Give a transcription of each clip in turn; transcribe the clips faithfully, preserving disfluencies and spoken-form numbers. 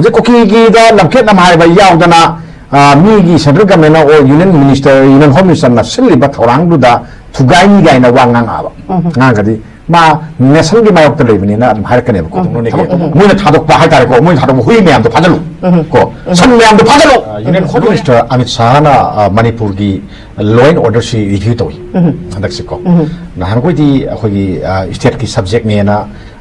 ꯍꯧꯖꯤꯛ ꯀꯨꯀꯤꯒꯤꯗ ꯂꯝꯈꯦꯠ ꯂꯝꯍꯥꯏꯕ ꯌꯥꯎꯗꯅ, ꯑ, ꯃꯤꯒꯤ central government or union minister, union home ministerꯅ ꯁꯤꯜꯂꯤꯕ ꯊꯧꯔꯥꯡꯗꯨꯗ ꯊꯨꯒꯥꯏꯅꯤ ꯀꯥꯏꯅ ꯋꯥ ꯉꯥꯡꯉꯛꯑꯕ꯫ ꯉꯥꯡꯉꯒꯗꯤ ꯃꯥ nationꯒꯤ ꯃꯥꯌꯣꯛꯇ ꯂꯩꯕꯅꯤꯅ ꯑꯗꯨꯝ ꯍꯥꯏꯔꯛꯀꯅꯦꯕꯀꯣ꯫ ꯊꯕꯛ ꯃꯣꯏꯅ ꯊꯥꯗꯣꯛꯄ ꯍꯥꯏꯇꯥꯔꯦꯀꯣ, ꯃꯣꯏꯅ ꯊꯥꯗꯣꯛꯄ ꯍꯨꯏ ꯃꯌꯥꯝꯗꯣ ꯐꯥꯖꯜꯂꯨ꯫ ꯀꯣ, ꯁꯟ ꯃꯌꯥꯝꯗꯣ ꯐꯥꯖꯜꯂꯨ꯫ ꯑ, Union Home Minister ꯑꯃꯤꯠ ꯁꯥꯍꯅ, ꯑ, ꯃꯅꯤꯄꯨꯔꯒꯤ law and orderꯁꯤ review ꯇꯧꯏ ꯍꯟꯗꯛꯁꯤꯀꯣ꯫ ꯅꯍꯥꯟꯈꯣꯏꯗꯤ ꯑꯩꯈꯣꯏꯒꯤ, ꯑ, stateꯀꯤ subjectꯅꯦꯅ,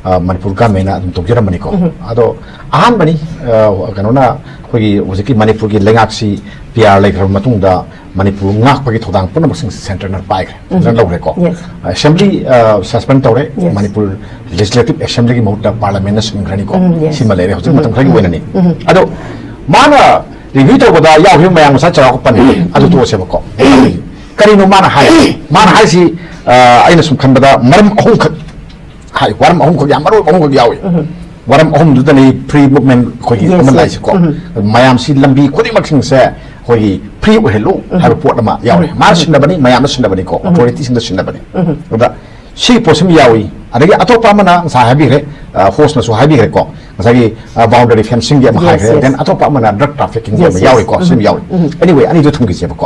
ꯑ, ꯃꯅꯤꯄꯨꯔ governmentꯅ ꯑꯗꯨꯝ ꯇꯧꯖꯔꯝꯕꯅꯤꯀꯣ꯫ ꯑꯗꯣ ꯑꯍꯥꯟꯕꯅꯤ, ꯑ, ꯀꯩꯅꯣꯅ ꯑꯩꯈꯣꯏꯒꯤ ꯍꯧꯖꯤꯛꯀꯤ ꯃꯅꯤꯄꯨꯔꯒꯤ ꯂꯩꯉꯥꯛꯁꯤ P R ꯂꯩꯈ꯭ꯔꯕ ꯃꯇꯨꯡꯗ ꯃꯅꯤꯄꯨꯔ ꯉꯥꯛꯄꯒꯤ ꯊꯧꯗꯥꯡ ꯄꯨꯝꯅꯃꯛꯁꯤꯡ centreꯅ ꯄꯥꯏꯈ꯭ꯔꯦ, centreꯅ ꯂꯧꯈ꯭ꯔꯦꯀꯣ꯫ Yes. Assembly, ꯑ, suspend ꯇꯧꯔꯦ꯫ Yes. ꯃꯅꯤꯄꯨꯔ Legislative Assemblyꯒꯤ ꯃꯍꯨꯠꯇ Parliamentꯅ ꯁꯤꯟꯈ꯭ꯔꯅꯤꯀꯣ꯫ ꯎꯝ, yes. ꯁꯤꯃ ꯂꯩꯔꯦ ꯍꯧꯖꯤꯛ ꯃꯇꯝ ꯈꯔꯒꯤ ꯑꯣꯏꯅꯅꯤ꯫ ꯑꯗꯣ ꯃꯥꯅ review ꯇꯧꯕꯗ ꯌꯥꯎꯈꯤꯕ ꯃꯌꯥꯝ ꯉꯁꯥꯏ ꯆꯥꯎꯔꯥꯛꯄ ꯄꯟꯈ꯭ꯔꯦ, ꯑꯗꯨ ꯇꯣꯛꯑꯁꯦꯕꯀꯣ꯫ ꯀꯔꯤꯅꯣ ꯃꯥꯅ ꯍꯥꯏ? ꯃꯥꯅ ꯍꯥꯏꯁꯤ, ꯑ, ꯑꯩꯅ ꯁꯨꯝ ꯈꯟꯕꯗ ꯃꯔꯝ ꯑꯍꯨꯝꯈꯛ ꯍꯥꯏ, ꯋꯥꯔꯝ ꯑꯍꯨꯝꯈꯛ, ꯌꯥꯝ ꯃꯔꯨ ꯑꯣꯏꯕ ꯑꯍꯨꯝꯈꯛ ꯌꯥꯎꯏ꯫ ꯋꯥꯔꯝ ꯑꯍꯨꯝꯗꯨꯗꯅꯤ free movement ꯑꯩꯈꯣꯏꯒꯤ Yes, ꯑꯃ yes. ꯂꯥꯛꯏꯁꯤꯀꯣ꯫ ꯃꯌꯥꯝꯁꯤ ꯂꯝꯕꯤ ꯈꯨꯗꯤꯡꯃꯛꯁꯤꯡꯁꯦ ꯑꯩꯈꯣꯏꯒꯤ free ꯑꯣꯏꯍꯜꯂꯨ ꯍꯥꯏꯕ ꯄꯣꯠ ꯑꯃ ꯌꯥꯎꯔꯦ꯫ ꯃꯥꯅ ꯁꯤꯟꯅꯕꯅꯤ, ꯃꯌꯥꯝꯅ ꯁꯤꯟꯅꯕꯅꯤꯀꯣ, authorityꯁꯤꯡꯗ ꯁꯤꯟꯅꯕꯅꯤ꯫ ꯑꯗ ꯁꯤ ꯄꯣꯠꯁꯤꯃ ꯌꯥꯎꯏ꯫ ꯑꯗꯒꯤ ꯑꯇꯣꯞꯄ ꯑꯃꯅ ꯉꯁꯥꯏ ꯍꯥꯏꯕꯤꯈ꯭ꯔꯦ, ꯑ, hostꯅꯁꯨ ꯍꯥꯏꯕꯤꯈ꯭ꯔꯦꯀꯣ, ꯉꯁꯥꯏꯒꯤ, ꯑ, boundary fencingꯒꯤ ꯑꯃ Yes, ꯍꯥꯏꯈ꯭ꯔꯦ, yes. Then ꯑꯇꯣꯞꯄ ꯑꯃꯅ drug traffickingꯒꯤ Yes, ꯑꯃ yes. ꯌꯥꯎꯔꯤꯀꯣ, ꯁꯤꯃ ꯌꯥꯎꯏ꯫ Anyway, ꯑꯅꯤꯗꯨ ꯊꯝꯈꯤꯁꯦꯕꯀꯣ꯫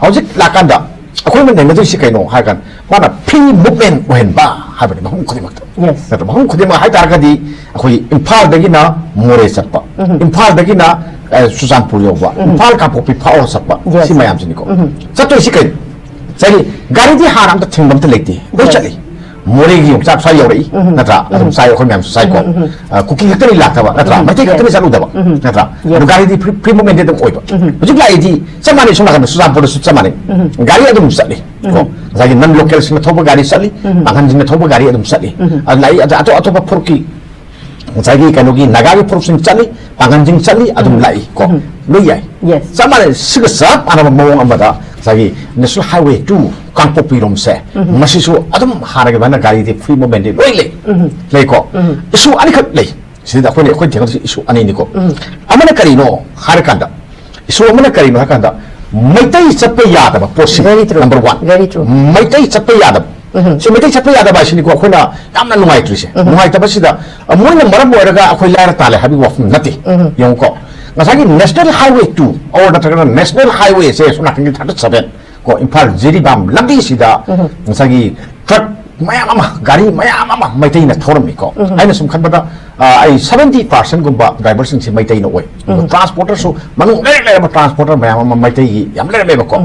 ꯍꯧꯖꯤꯛ ꯂꯥꯛꯀꯥꯟꯗ ꯑꯩꯈꯣꯏꯅ ꯅꯩꯅꯗꯣꯏꯁꯤ ꯀꯩꯅꯣ ꯍꯥꯏꯔꯀꯥꯟꯗ ꯃꯥꯅ free movement ꯑꯣꯏꯍꯟꯕ ꯍꯥꯏꯕꯅꯤ ꯃꯐꯝ ꯈꯨꯗꯤꯡꯃꯛꯇ꯫ Yes. ꯅꯠꯇ꯭ꯔ ꯃꯐꯝ ꯈꯨꯗꯤꯡꯃꯛ ꯍꯥꯏꯇꯥꯔꯒꯗꯤ ꯑꯩꯈꯣꯏꯒꯤ ꯏꯝꯐꯥꯜꯗꯒꯤꯅ ꯃꯣꯔꯦ ꯆꯠꯄ, ꯏꯝꯐꯥꯜꯗꯒꯤꯅ, ꯑ, ꯆꯨꯔꯆꯥꯟꯄꯨꯔ ꯌꯧꯕ, ꯏꯝꯐꯥꯜ ꯀꯥꯡꯄꯣꯛꯄꯤ ꯐꯥꯎꯔ ꯆꯠꯄ, Yes. ꯁꯤ ꯃꯌꯥꯝꯁꯤꯅꯤꯀꯣ꯫ ꯆꯠꯇꯣꯏꯁꯤ ꯀꯩꯅꯣ? ꯉꯁꯥꯏꯒꯤ ꯒꯥꯔꯤꯗꯤ ꯍꯥꯟꯅ ꯑꯝꯇ ꯊꯤꯡꯕ ꯑꯝꯇ ꯂꯩꯇꯦ, ꯂꯣꯏ Yes. ꯆꯠꯂꯤ꯫ ꯃꯣꯔꯦꯒꯤ ꯌꯣꯡꯆꯥꯛ ꯁ꯭ꯋꯥꯏ ꯌꯧꯔꯛꯏ, ꯅꯠꯇ꯭ꯔꯥ? ꯑꯗꯨꯝ ꯆꯥꯏ ꯑꯩꯈꯣꯏ ꯃꯌꯥꯝꯁꯨ ꯆꯥꯏꯀꯣ꯫ ꯑ, ꯀꯨꯀꯤ ꯈꯛꯇꯅꯤ ꯂꯥꯛꯇꯕ, ꯅꯠꯇ꯭ꯔꯥ? ꯃꯩꯇꯩ ꯈꯛꯇꯅꯤ ꯆꯠꯂꯨꯗꯕ, ꯅꯠꯇ꯭ꯔꯥ? Yes. ꯑꯗꯨ ꯒꯥꯔꯤꯗꯤ free, free movementꯗꯤ ꯑꯗꯨꯝ ꯑꯣꯏꯕ꯫ ꯍꯧꯖꯤꯛ ꯂꯥꯛꯏꯗꯤ ꯆꯞ ꯃꯥꯟꯅꯩ, ꯁꯣꯝ ꯅꯥꯀꯟꯗ ꯆꯨꯔꯆꯥꯟꯄꯨꯔꯗꯁꯨ ꯆꯞ ꯃꯥꯟꯅꯩ꯫ ꯒꯥꯔꯤ ꯑꯗꯨꯝ ꯆꯠꯂꯤ꯫ ꯀꯣ? ꯉꯁꯥꯏꯒꯤ non localꯁꯤꯡꯅ ꯊꯧꯕ ꯒꯥꯔꯤ ꯆꯠꯂꯤ, ꯄꯥꯡꯒꯟꯁꯤꯡꯅ ꯊꯧꯕ ꯒꯥꯔꯤ ꯑꯗꯨꯝ ꯆꯠꯂꯤ꯫ ꯑꯗꯨ ꯂꯥꯛꯏ, ꯑꯗ ꯑꯇꯣꯞ ꯑꯇꯣꯞꯄ ꯐꯨꯔꯨꯞꯀꯤ ꯉꯁꯥꯏꯒꯤ ꯀꯩꯅꯣꯒꯤ ꯅꯥꯒꯥꯒꯤ ꯐꯨꯔꯨꯞꯁꯤꯡ ꯆꯠꯂꯤ, ꯄꯥꯡꯒꯟꯁꯤꯡ ꯆꯠꯂꯤ, ꯑꯗꯨꯝ ꯂꯥꯛꯏ ꯀꯣ꯫ ꯂꯣꯏ ꯌꯥꯏ꯫ Yes. ꯆꯞ ꯃꯥꯟꯅꯩ꯫ ꯁꯤꯒ ꯆꯞ ꯃꯥꯟꯅꯕ ꯃꯑꯣꯡ ꯑꯃꯗ ꯉꯁꯥꯏꯒꯤ National Highway two ꯀꯥꯡꯄꯣꯛꯄꯤꯔꯣꯝꯁꯦ, ꯃꯁꯤꯁꯨ ꯑꯗꯨꯝ ꯍꯥꯟꯅꯒꯤ ꯑꯗꯨꯃꯥꯏꯅ ꯒꯥꯔꯤꯗꯤ free movementꯗꯤ ꯂꯣꯏ ꯂꯩ꯫ ꯂꯩꯀꯣ꯫ Issue ꯑꯅꯤꯈꯛ ꯂꯩ꯫ ꯁꯤꯗ ꯑꯩꯈꯣꯏꯅ, ꯑꯩꯈꯣꯏ ꯊꯦꯡꯅꯗꯣꯏꯁꯤ issue ꯑꯅꯤꯅꯤꯀꯣ꯫ ꯑꯃꯅ ꯀꯔꯤꯅꯣ ꯍꯥꯏꯔꯀꯥꯟꯗ, issue ꯑꯃꯅ ꯀꯔꯤꯅꯣ ꯍꯥꯏꯔꯀꯥꯟꯗ, ꯃꯩꯇꯩ ꯆꯠꯄ ꯌꯥꯗꯕ ꯄꯣꯠꯁꯤ, Very true. Number one. Very true. Meitei ꯆꯠꯄ ꯌꯥꯗꯕ꯫ ꯁꯤ ꯃꯩꯇꯩ ꯆꯠꯄ ꯌꯥꯗꯕ ꯍꯥꯏꯁꯤꯅꯤꯀꯣ ꯑꯩꯈꯣꯏꯅ ꯌꯥꯝꯅ ꯅꯨꯡꯉꯥꯏꯇ꯭ꯔꯤꯁꯦ꯫ ꯅꯨꯡꯉꯥꯏꯇꯕꯁꯤꯗ, ꯑ, ꯃꯣꯏꯅ ꯃꯔꯝ ꯑꯣꯏꯔꯒ ꯑꯩꯈꯣꯏ ꯂꯥꯏꯔ ꯇꯥꯜꯂꯦ ꯍꯥꯏꯕꯒꯤ ꯋꯥꯐꯝ ꯅꯠꯇꯦ꯫ ꯌꯦꯡꯉꯨꯀꯣ, ꯉꯁꯥꯏꯒꯤ National Highway two or ꯅꯠꯇ꯭ꯔꯒꯅ National Highway ꯁꯦ ꯁꯣꯝ ꯅꯥꯀꯟꯒꯤ thirty seven ꯀꯣ, ꯏꯝꯐꯥꯜ ꯖꯤꯔꯤꯕꯥꯝ ꯂꯝꯕꯤꯁꯤꯗ ꯉꯁꯥꯏꯒꯤ ꯇ꯭ꯔꯛ ꯃꯌꯥꯝ ꯑꯃ, ꯒꯥꯔꯤ ꯃꯌꯥꯝ ꯑꯃ ꯃꯩꯇꯩꯅ ꯊꯧꯔꯝꯃꯤꯀꯣ꯫ ꯑꯩꯅ ꯁꯨꯝ ꯈꯟꯕꯗ, ꯑ, ꯑꯩ seventy percent ꯒꯨꯝꯕ ꯗ꯭ꯔꯥꯏꯚꯔꯁꯤꯡꯁꯤ ꯃꯩꯇꯩꯅ ꯑꯣꯏ꯫ ꯇ꯭ꯔꯥꯟꯁꯄꯣꯔꯇꯔꯁꯨ ꯃꯅꯨꯡ ꯂꯩꯔꯛ ꯂꯩꯔꯕ ꯇ꯭ꯔꯥꯟꯁꯄꯣꯔꯇꯔ ꯃꯌꯥꯝ ꯑꯃ ꯃꯩꯇꯩꯒꯤ ꯌꯥꯝ ꯂꯩꯔꯝꯃꯦꯕꯀꯣ꯫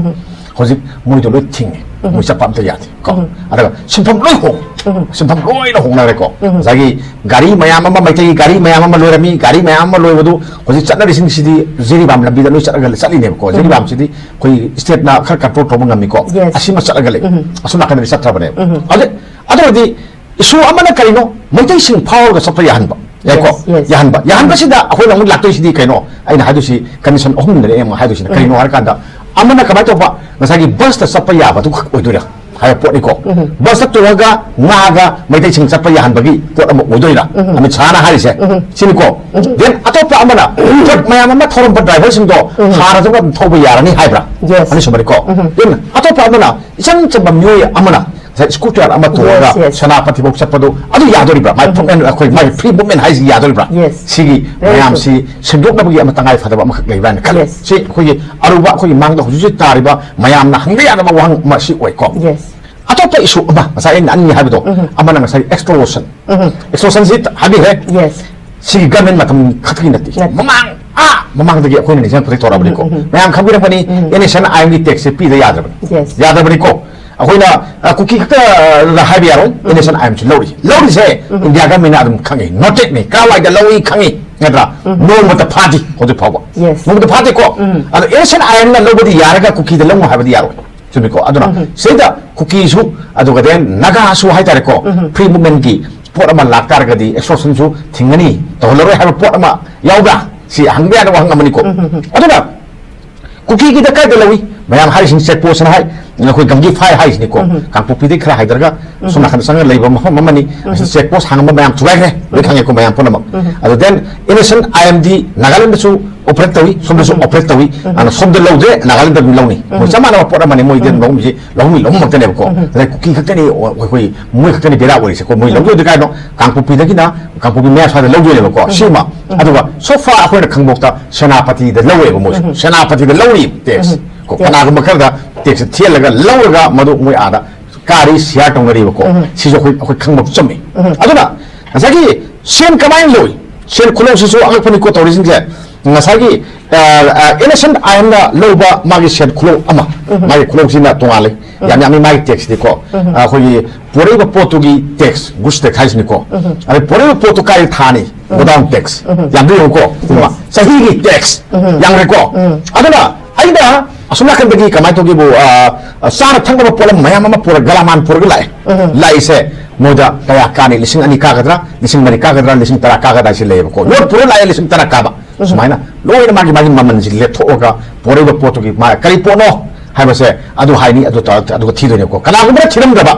ꯍꯧꯖꯤꯛ ꯃꯣꯏꯗꯣ ꯂꯣꯏ ꯊꯤꯡꯉꯦ꯫ ꯃꯣꯏ ꯆꯠꯄ ꯑꯝꯇ ꯌꯥꯗꯦ ꯀꯣ꯫ ꯑꯗꯨꯒ ꯁꯤꯟꯐꯝ ꯂꯣꯏ ꯍꯣꯡꯉꯦ꯫ ꯁꯤꯟꯐꯝ ꯂꯣꯏꯅ ꯍꯣꯡꯅꯔꯦꯀꯣ꯫ ꯉꯁꯥꯏꯒꯤ ꯒꯥꯔꯤ ꯃꯌꯥꯝ ꯑꯃ, ꯃꯩꯇꯩꯒꯤ ꯒꯥꯔꯤ ꯃꯌꯥꯝ ꯑꯃ ꯂꯣꯏꯔꯝꯃꯤ꯫ ꯒꯥꯔꯤ ꯃꯌꯥꯝ ꯑꯃ ꯂꯣꯏꯕꯗꯨ ꯍꯧꯖꯤꯛ ꯆꯠꯅꯔꯤꯁꯤꯡꯁꯤꯗꯤ ꯖꯤꯔꯤꯕꯥꯝ ꯂꯝꯕꯤꯗ ꯂꯣꯏ ꯆꯠꯂꯒ ꯆꯠꯂꯤꯅꯦꯕꯀꯣ꯫ ꯖꯤꯔꯤꯕꯥꯝꯁꯤꯗꯤ ꯑꯩꯈꯣꯏ ꯁ꯭ꯇꯦꯠꯅ ꯈꯔ ꯀꯟꯇ꯭ꯔꯣꯜ ꯇꯧꯕ ꯉꯝꯃꯤꯀꯣ꯫ Yes. ꯑꯁꯤꯃ ꯆꯠꯂꯒ ꯂꯩ꯫ ꯑꯁꯣꯝ ꯅꯥꯀꯟꯗꯗꯤ ꯆꯠꯇ꯭ꯔꯕꯅꯦꯕ꯫ ꯍꯧꯖꯤꯛ ꯑꯗꯨ ꯑꯣꯏꯔꯗꯤ ꯏꯁꯨ ꯑꯃꯅ ꯀꯔꯤꯅꯣ? ꯃꯩꯇꯩꯁꯤꯡ ꯐꯥꯎꯔꯒ ꯆꯠꯄ ꯌꯥꯍꯟꯕ ꯌꯥꯏꯀꯣ? Yes, yes. ꯌꯥꯍꯟꯕ, ꯌꯥꯍꯟꯕꯁꯤꯗ ꯑꯩꯈꯣꯏꯅ ꯑꯃꯨꯛ ꯂꯥꯛꯇꯣꯏꯁꯤꯗꯤ ꯀꯩꯅꯣ? ꯑꯩꯅ ꯍꯥꯏꯗꯣꯏꯁꯤ ꯀꯟꯗꯤꯁꯟ ꯑꯍꯨꯝꯗꯅꯦ ꯑꯩ ꯑꯃꯨꯛ ꯍꯥꯏꯗꯣꯏꯁꯤꯅ꯫ ꯀꯔꯤꯅꯣ ꯍꯥꯏꯔꯀꯥꯟꯗ, ꯑꯃꯅ ꯀꯃꯥꯏꯅ ꯇꯧꯕ? ꯉꯁꯥꯏꯒꯤ ꯕꯁꯇ ꯆꯠꯄ ꯌꯥꯕꯗꯨ ꯈꯛ ꯑꯣꯏꯗꯣꯏꯔꯥ ꯍꯥꯏꯕ ꯄꯣꯠꯅꯤꯀꯣ꯫ ꯕꯁꯇ ꯇꯣꯡꯉꯒ ꯉꯥꯒ ꯃꯩꯇꯩꯁꯤꯡ ꯆꯠꯄ ꯌꯥꯍꯟꯕꯒꯤ ꯄꯣꯠ ꯑꯃ ꯑꯣꯏꯗꯣꯏꯔꯥ? ꯑꯃꯤꯠ ꯁꯥꯍꯅ ꯍꯥꯏꯔꯤꯁꯦ ꯁꯤꯅꯤꯀꯣ꯫ Then ꯑꯇꯣꯞꯄ ꯑꯃꯅ ꯇ꯭ꯔꯛ ꯃꯌꯥꯝ ꯑꯃ ꯊꯧꯔꯝꯕ ꯗ꯭ꯔꯥꯏꯚꯔꯁꯤꯡꯗꯣ ꯍꯥꯟꯅꯗꯧꯅ ꯑꯗꯨꯝ ꯊꯧꯕ ꯌꯥꯔꯅꯤ ꯍꯥꯏꯕ꯭ꯔꯥ? Yes. ꯑꯅꯤꯁꯨꯕꯅꯤꯀꯣ꯫ Then ꯑꯇꯣꯞꯄ ꯑꯃꯅ ꯏꯆꯝ ꯆꯝꯕ ꯃꯤꯑꯣꯏ ꯑꯃꯅ ꯉꯁꯥꯏ scooter ꯑꯃ ꯇꯣꯡꯉꯒ Yes, yes. ꯁꯦꯅꯥꯄꯇꯤꯐꯥꯎ ꯆꯠꯄꯗꯣ ꯑꯗꯨ ꯌꯥꯗꯣꯔꯤꯕ꯭ꯔꯥ? ꯃꯥꯏ ꯐ꯭ꯔꯤ ꯃꯨꯚꯃꯦꯟ, ꯑꯩꯈꯣꯏ ꯃꯥꯏ ꯐ꯭ꯔꯤ ꯃꯨꯚꯃꯦꯟ ꯍꯥꯏꯁꯤ ꯌꯥꯗꯣꯔꯤꯕ꯭ꯔꯥ? Yes. ꯁꯤꯒꯤ Very ꯃꯌꯥꯝꯁꯤ ꯁꯦꯝꯗꯣꯛꯅꯕꯒꯤ ꯑꯃ ꯇꯉꯥꯏ ꯐꯗꯕ ꯑꯃꯈꯛ ꯂꯩꯕ꯭ꯔꯥꯅ ꯈꯜꯂꯤ꯫ Yes. ꯁꯤ ꯑꯩꯈꯣꯏꯒꯤ ꯑꯔꯨꯕ, ꯑꯩꯈꯣꯏꯒꯤ ꯃꯥꯡꯗ ꯍꯧꯖꯤꯛ ꯍꯧꯖꯤꯛ ꯇꯥꯔꯤꯕ ꯃꯌꯥꯝꯅ ꯍꯪꯕ ꯌꯥꯗꯕ ꯋꯥꯍꯪ ꯑꯃ ꯁꯤ ꯑꯣꯏꯀꯣ꯫ Yes. ꯑꯇꯣꯞꯄ ꯏꯁꯨ ꯑꯃ, ꯉꯁꯥꯏ ꯑꯩꯅ ꯑꯅꯤ ꯍꯥꯏꯕꯗꯣ, ꯑꯃꯅ ꯉꯁꯥꯏ extortion꯫ Extortion ꯁꯤ ꯍꯥꯏꯕꯤꯈ꯭ꯔꯦ꯫ Yes. ꯁꯤꯒꯤ ꯒꯚꯔꯟꯃꯦꯟ ꯃꯇꯝ ꯈꯛꯇꯒꯤ ꯅꯠꯇꯦ꯫ ꯅꯠꯇꯦ. ꯃꯃꯥꯡ, ꯑꯥ, ꯃꯃꯥꯡꯗꯒꯤ ꯑꯩꯈꯣꯏꯅ ꯅꯤꯡꯁꯤꯡꯉꯛꯄꯗꯒꯤ ꯇꯧꯔꯛꯑꯕꯅꯤꯀꯣ꯫ ꯃꯌꯥꯝ ꯈꯪꯕꯤꯔꯝꯒꯅꯤ, N S N I M ꯒꯤ tax ꯁꯦ ꯄꯤꯗ ꯌꯥꯗ꯭ꯔꯕꯅꯤ꯫ Yes. ꯌꯥꯗ꯭ꯔꯕꯅꯤꯀꯣ꯫ ꯑꯩꯈꯣꯏꯅ, ꯑ, ꯀꯨꯀꯤ ꯈꯛꯇ ꯍꯥꯏꯕ ꯌꯥꯔꯣꯏ, N S N I M ꯁꯨ ꯂꯧꯔꯤ꯫ ꯂꯧꯔꯤꯁꯦ ꯏꯟꯗꯤꯌꯥ ꯒꯚꯔꯟꯃꯦꯟꯅ ꯑꯗꯨꯝ ꯈꯪꯉꯤ, noted ꯅꯤ꯫ ꯀꯔꯥꯏꯋꯥꯏꯗ ꯂꯧꯏ ꯈꯪꯉꯤ, ꯅꯠꯇ꯭ꯔꯥ? ꯅꯣꯡꯃꯇ ꯐꯥꯗꯤ ꯍꯧꯖꯤꯛ ꯐꯥꯎꯕ꯫ Yes. ꯅꯣꯡꯃꯇ ꯐꯥꯗꯦꯀꯣ꯫ ꯑꯗꯣ N S N I M ꯅ ꯂꯧꯕꯗꯤ ꯌꯥꯔꯒ ꯀꯨꯀꯤꯗ ꯂꯧꯅꯨ ꯍꯥꯏꯕꯗꯤ ꯌꯥꯔꯣꯏ꯫ ꯆꯨꯝꯃꯤꯀꯣ? ꯑꯗꯨꯅ ꯁꯤꯗꯩꯗ ꯀꯨꯀꯤꯁꯨ, ꯑꯗꯨꯒ then ꯅꯥꯒꯥꯁꯨ ꯍꯥꯏꯇꯥꯔꯦꯀꯣ, free movement ꯀꯤ ꯄꯣꯠ ꯑꯃ ꯂꯥꯛꯇꯥꯔꯒꯗꯤ extortion ꯁꯨ ꯊꯤꯡꯒꯅꯤ, ꯇꯧꯍꯜꯂꯔꯣꯏ ꯍꯥꯏꯕ ꯄꯣꯠ ꯑꯃ ꯌꯥꯎꯕ꯭ꯔꯥ? ꯁꯤ ꯍꯪꯕ ꯌꯥꯗꯕ ꯋꯥꯍꯪ ꯑꯃꯅꯤꯀꯣ꯫ ꯑꯗꯨꯅ ꯀꯨꯀꯤꯒꯤꯗ ꯀꯥꯏꯗ ꯂꯧꯏ? ꯃꯌꯥꯝ ꯍꯥꯏꯔꯤꯁꯤꯡ check post ꯍꯥꯏ, ꯑꯩꯈꯣꯏ ꯒꯪꯒꯤ ꯐꯥꯏ ꯍꯥꯏꯁꯤꯅꯤꯀꯣ꯫ ꯀꯥꯡꯄꯣꯛꯄꯤꯗꯒꯤ ꯈꯔ ꯍꯥꯏꯗꯔꯒ ꯁꯣꯝ ꯅꯥꯀꯟꯗ ꯆꯪꯉꯒ ꯂꯩꯕ ꯃꯐꯝ ꯑꯃꯅꯤ꯫ ꯑꯁꯤ check post ꯍꯥꯡꯕ ꯃꯌꯥꯝ ꯊꯨꯒꯥꯏꯈ꯭ꯔꯦ, ꯂꯣꯏ ꯈꯪꯉꯦꯀꯣ ꯃꯌꯥꯝ ꯄꯨꯝꯅꯃꯛ꯫ ꯑꯗꯨ then N S N I M ꯗꯤ ꯅꯥꯒꯥꯂꯦꯟꯗꯁꯨ ꯑꯣꯄꯔꯦꯠ ꯇꯧꯏ, ꯁꯣꯝꯗꯁꯨ ꯑꯣꯄꯔꯦꯠ ꯇꯧꯏ꯫ ꯑꯗꯨꯅ ꯁꯣꯝꯗ ꯂꯧꯗꯦ, ꯅꯥꯒꯥꯂꯦꯟꯗ ꯑꯗꯨꯝ ꯂꯧꯅꯤ꯫ ꯃꯣꯏ ꯆꯞ ꯃꯥꯟꯅꯕ ꯄꯣꯠ ꯑꯃꯅꯤ, ꯃꯣꯏꯗꯤ ꯑꯗꯨꯝ ꯂꯧꯍꯨꯝꯁꯤ, ꯂꯧꯍꯨꯝ ꯂꯧꯍꯨꯝ ꯉꯥꯛꯇꯅꯦꯕꯀꯣ꯫ ꯑꯗꯩ ꯀꯨꯀꯤ ꯈꯛꯇꯅꯤ ꯑꯩꯈꯣꯏ ꯃꯣꯏ ꯈꯛꯇꯅꯤ ꯕꯦꯔꯥ ꯑꯣꯏꯔꯤꯁꯦꯀꯣ꯫ ꯃꯣꯏ ꯂꯧꯗꯣꯏꯗꯤ ꯀꯥꯏꯅꯣ? ꯀꯥꯡꯄꯣꯛꯄꯤꯗꯒꯤꯅ ꯀꯥꯡꯄꯣꯛꯄꯤ ꯃꯌꯥ ꯁ꯭ꯋꯥꯏꯗ ꯂꯧꯗꯣꯏꯅꯦꯕꯀꯣ꯫ ꯁꯤꯃ꯫ ꯑꯗꯨꯒ ꯁꯣꯐꯥ ꯑꯩꯈꯣꯏꯅ ꯈꯪꯕꯣꯛꯇ ꯁꯦꯅꯥꯄꯇꯤꯗ ꯂꯧꯋꯦꯕ ꯃꯣꯏꯁꯨ꯫ ꯁꯦꯅꯥꯄꯇꯤꯗ ꯂꯧꯔꯤ ꯇꯦꯛꯁ꯫ ꯀꯣ, ꯀꯅꯥꯒꯨꯝꯕ ꯈꯔꯗ ꯇꯦꯛꯁ ꯊꯤꯍꯜꯂꯒ ꯂꯧꯔꯒ ꯃꯗꯨ ꯃꯣꯏ ꯑꯥꯗ ꯀꯥꯔꯤ ꯁꯤꯌꯥꯔ ꯇꯧꯅꯔꯤꯕꯀꯣ꯫ ꯁꯤꯁꯨ ꯑꯩꯈꯣꯏ ꯑꯩꯈꯣꯏ ꯈꯪꯕ ꯆꯨꯝꯃꯤ꯫ ꯑꯗꯨꯅ ꯉꯁꯥꯏꯒꯤ ꯁꯦꯟ ꯀꯃꯥꯏꯅ ꯂꯧꯏ? ꯁꯦꯟ ꯈꯨꯂꯧꯁꯤꯁꯨ ꯑꯉꯛꯄꯅꯤꯀꯣ ꯇꯧꯔꯤꯁꯤꯡꯁꯦ꯫ ꯉꯁꯥꯏꯒꯤ ꯑꯦꯟ ꯑꯦꯁ ꯑꯦꯟ ꯑꯥꯏ ꯑꯦꯝꯅ ꯂꯧꯕ ꯃꯥꯒꯤ ꯁꯦꯟ ꯈꯨꯂꯧ ꯑꯃ, ꯃꯥꯒꯤ ꯈꯨꯂꯧꯁꯤꯅ ꯇꯣꯉꯥꯜꯂꯤ꯫ ꯌꯥꯝ ꯌꯥꯝꯃꯤ ꯃꯥꯒꯤ ꯇꯦꯛꯁꯇꯤꯀꯣ꯫ ꯑꯩꯈꯣꯏꯒꯤ ꯄꯣꯔꯛꯏꯕ ꯄꯣꯠꯇꯨꯒꯤ ꯇꯦꯛꯁ, ꯒꯨꯁ ꯇꯦꯛꯁ ꯍꯥꯏꯁꯤꯅꯤꯀꯣ꯫ ꯑꯗꯩ ꯄꯣꯔꯛꯏꯕ ꯄꯣꯠꯇꯨ ꯀꯥꯏꯗ ꯊꯥꯅꯤ? Godown tax. ꯌꯥꯝꯗꯤ ꯌꯦꯡꯉꯨꯀꯣ꯫ ꯆꯍꯤꯒꯤ ꯇꯦꯛꯁ ꯌꯥꯝꯈ꯭ꯔꯦꯀꯣ꯫ ꯑꯗꯨꯅ ꯑꯩꯅ ꯑꯁꯣꯝ ꯅꯥꯀꯟꯗꯒꯤ ꯀꯃꯥꯏꯅ ꯇꯧꯒꯦꯕꯨ, ꯑ, ꯑ, ꯆꯥꯅ ꯊꯛꯅꯕ ꯄꯣꯠꯂꯝ ꯃꯌꯥꯝ ꯑꯃ ꯄꯨꯔꯒ, ꯒꯂꯥꯃꯥꯟ ꯄꯨꯔꯒ ꯂꯥꯛꯑꯦ꯫ ꯂꯥꯛꯏꯁꯦ ꯃꯣꯏꯗ ꯀꯌꯥ ꯀꯥꯅꯤ? ꯂꯤꯁꯤꯡ ꯑꯅꯤ ꯀꯥꯒꯗ꯭ꯔꯥ, ꯂꯤꯁꯤꯡ ꯃꯔꯤ ꯀꯥꯒꯗ꯭ꯔꯥ, ꯂꯤꯁꯤꯡ ꯇꯔꯥ ꯀꯥꯒꯗ꯭ꯔꯥ ꯍꯥꯏꯁꯦ ꯂꯩꯌꯦꯕꯀꯣ꯫ ꯂꯣꯠ ꯄꯨꯔ ꯂꯥꯛꯑꯦ, ꯂꯤꯁꯤꯡ ꯇꯔꯥ ꯀꯥꯕ꯫ ꯁꯨꯃꯥꯏꯅ ꯂꯣꯏꯅ ꯃꯥꯒꯤ, ꯃꯥꯒꯤ ꯃꯃꯜꯁꯤ ꯂꯦꯞꯊꯣꯛꯑꯒ ꯄꯣꯔꯛꯏꯕ ꯄꯣꯠꯇꯨꯒꯤ ꯃꯥ ꯀꯔꯤ ꯄꯣꯠꯅꯣ ꯍꯥꯏꯕꯁꯦ ꯑꯗꯨ ꯍꯥꯏꯅꯤ, ꯑꯗꯨ ꯇꯧꯔ-, ꯑꯗꯨꯒ ꯊꯤꯗꯣꯏꯅꯦꯕꯀꯣ꯫ ꯀꯅꯥꯒꯨꯝꯕꯅ ꯊꯤꯔꯝꯗ꯭ꯔꯕ,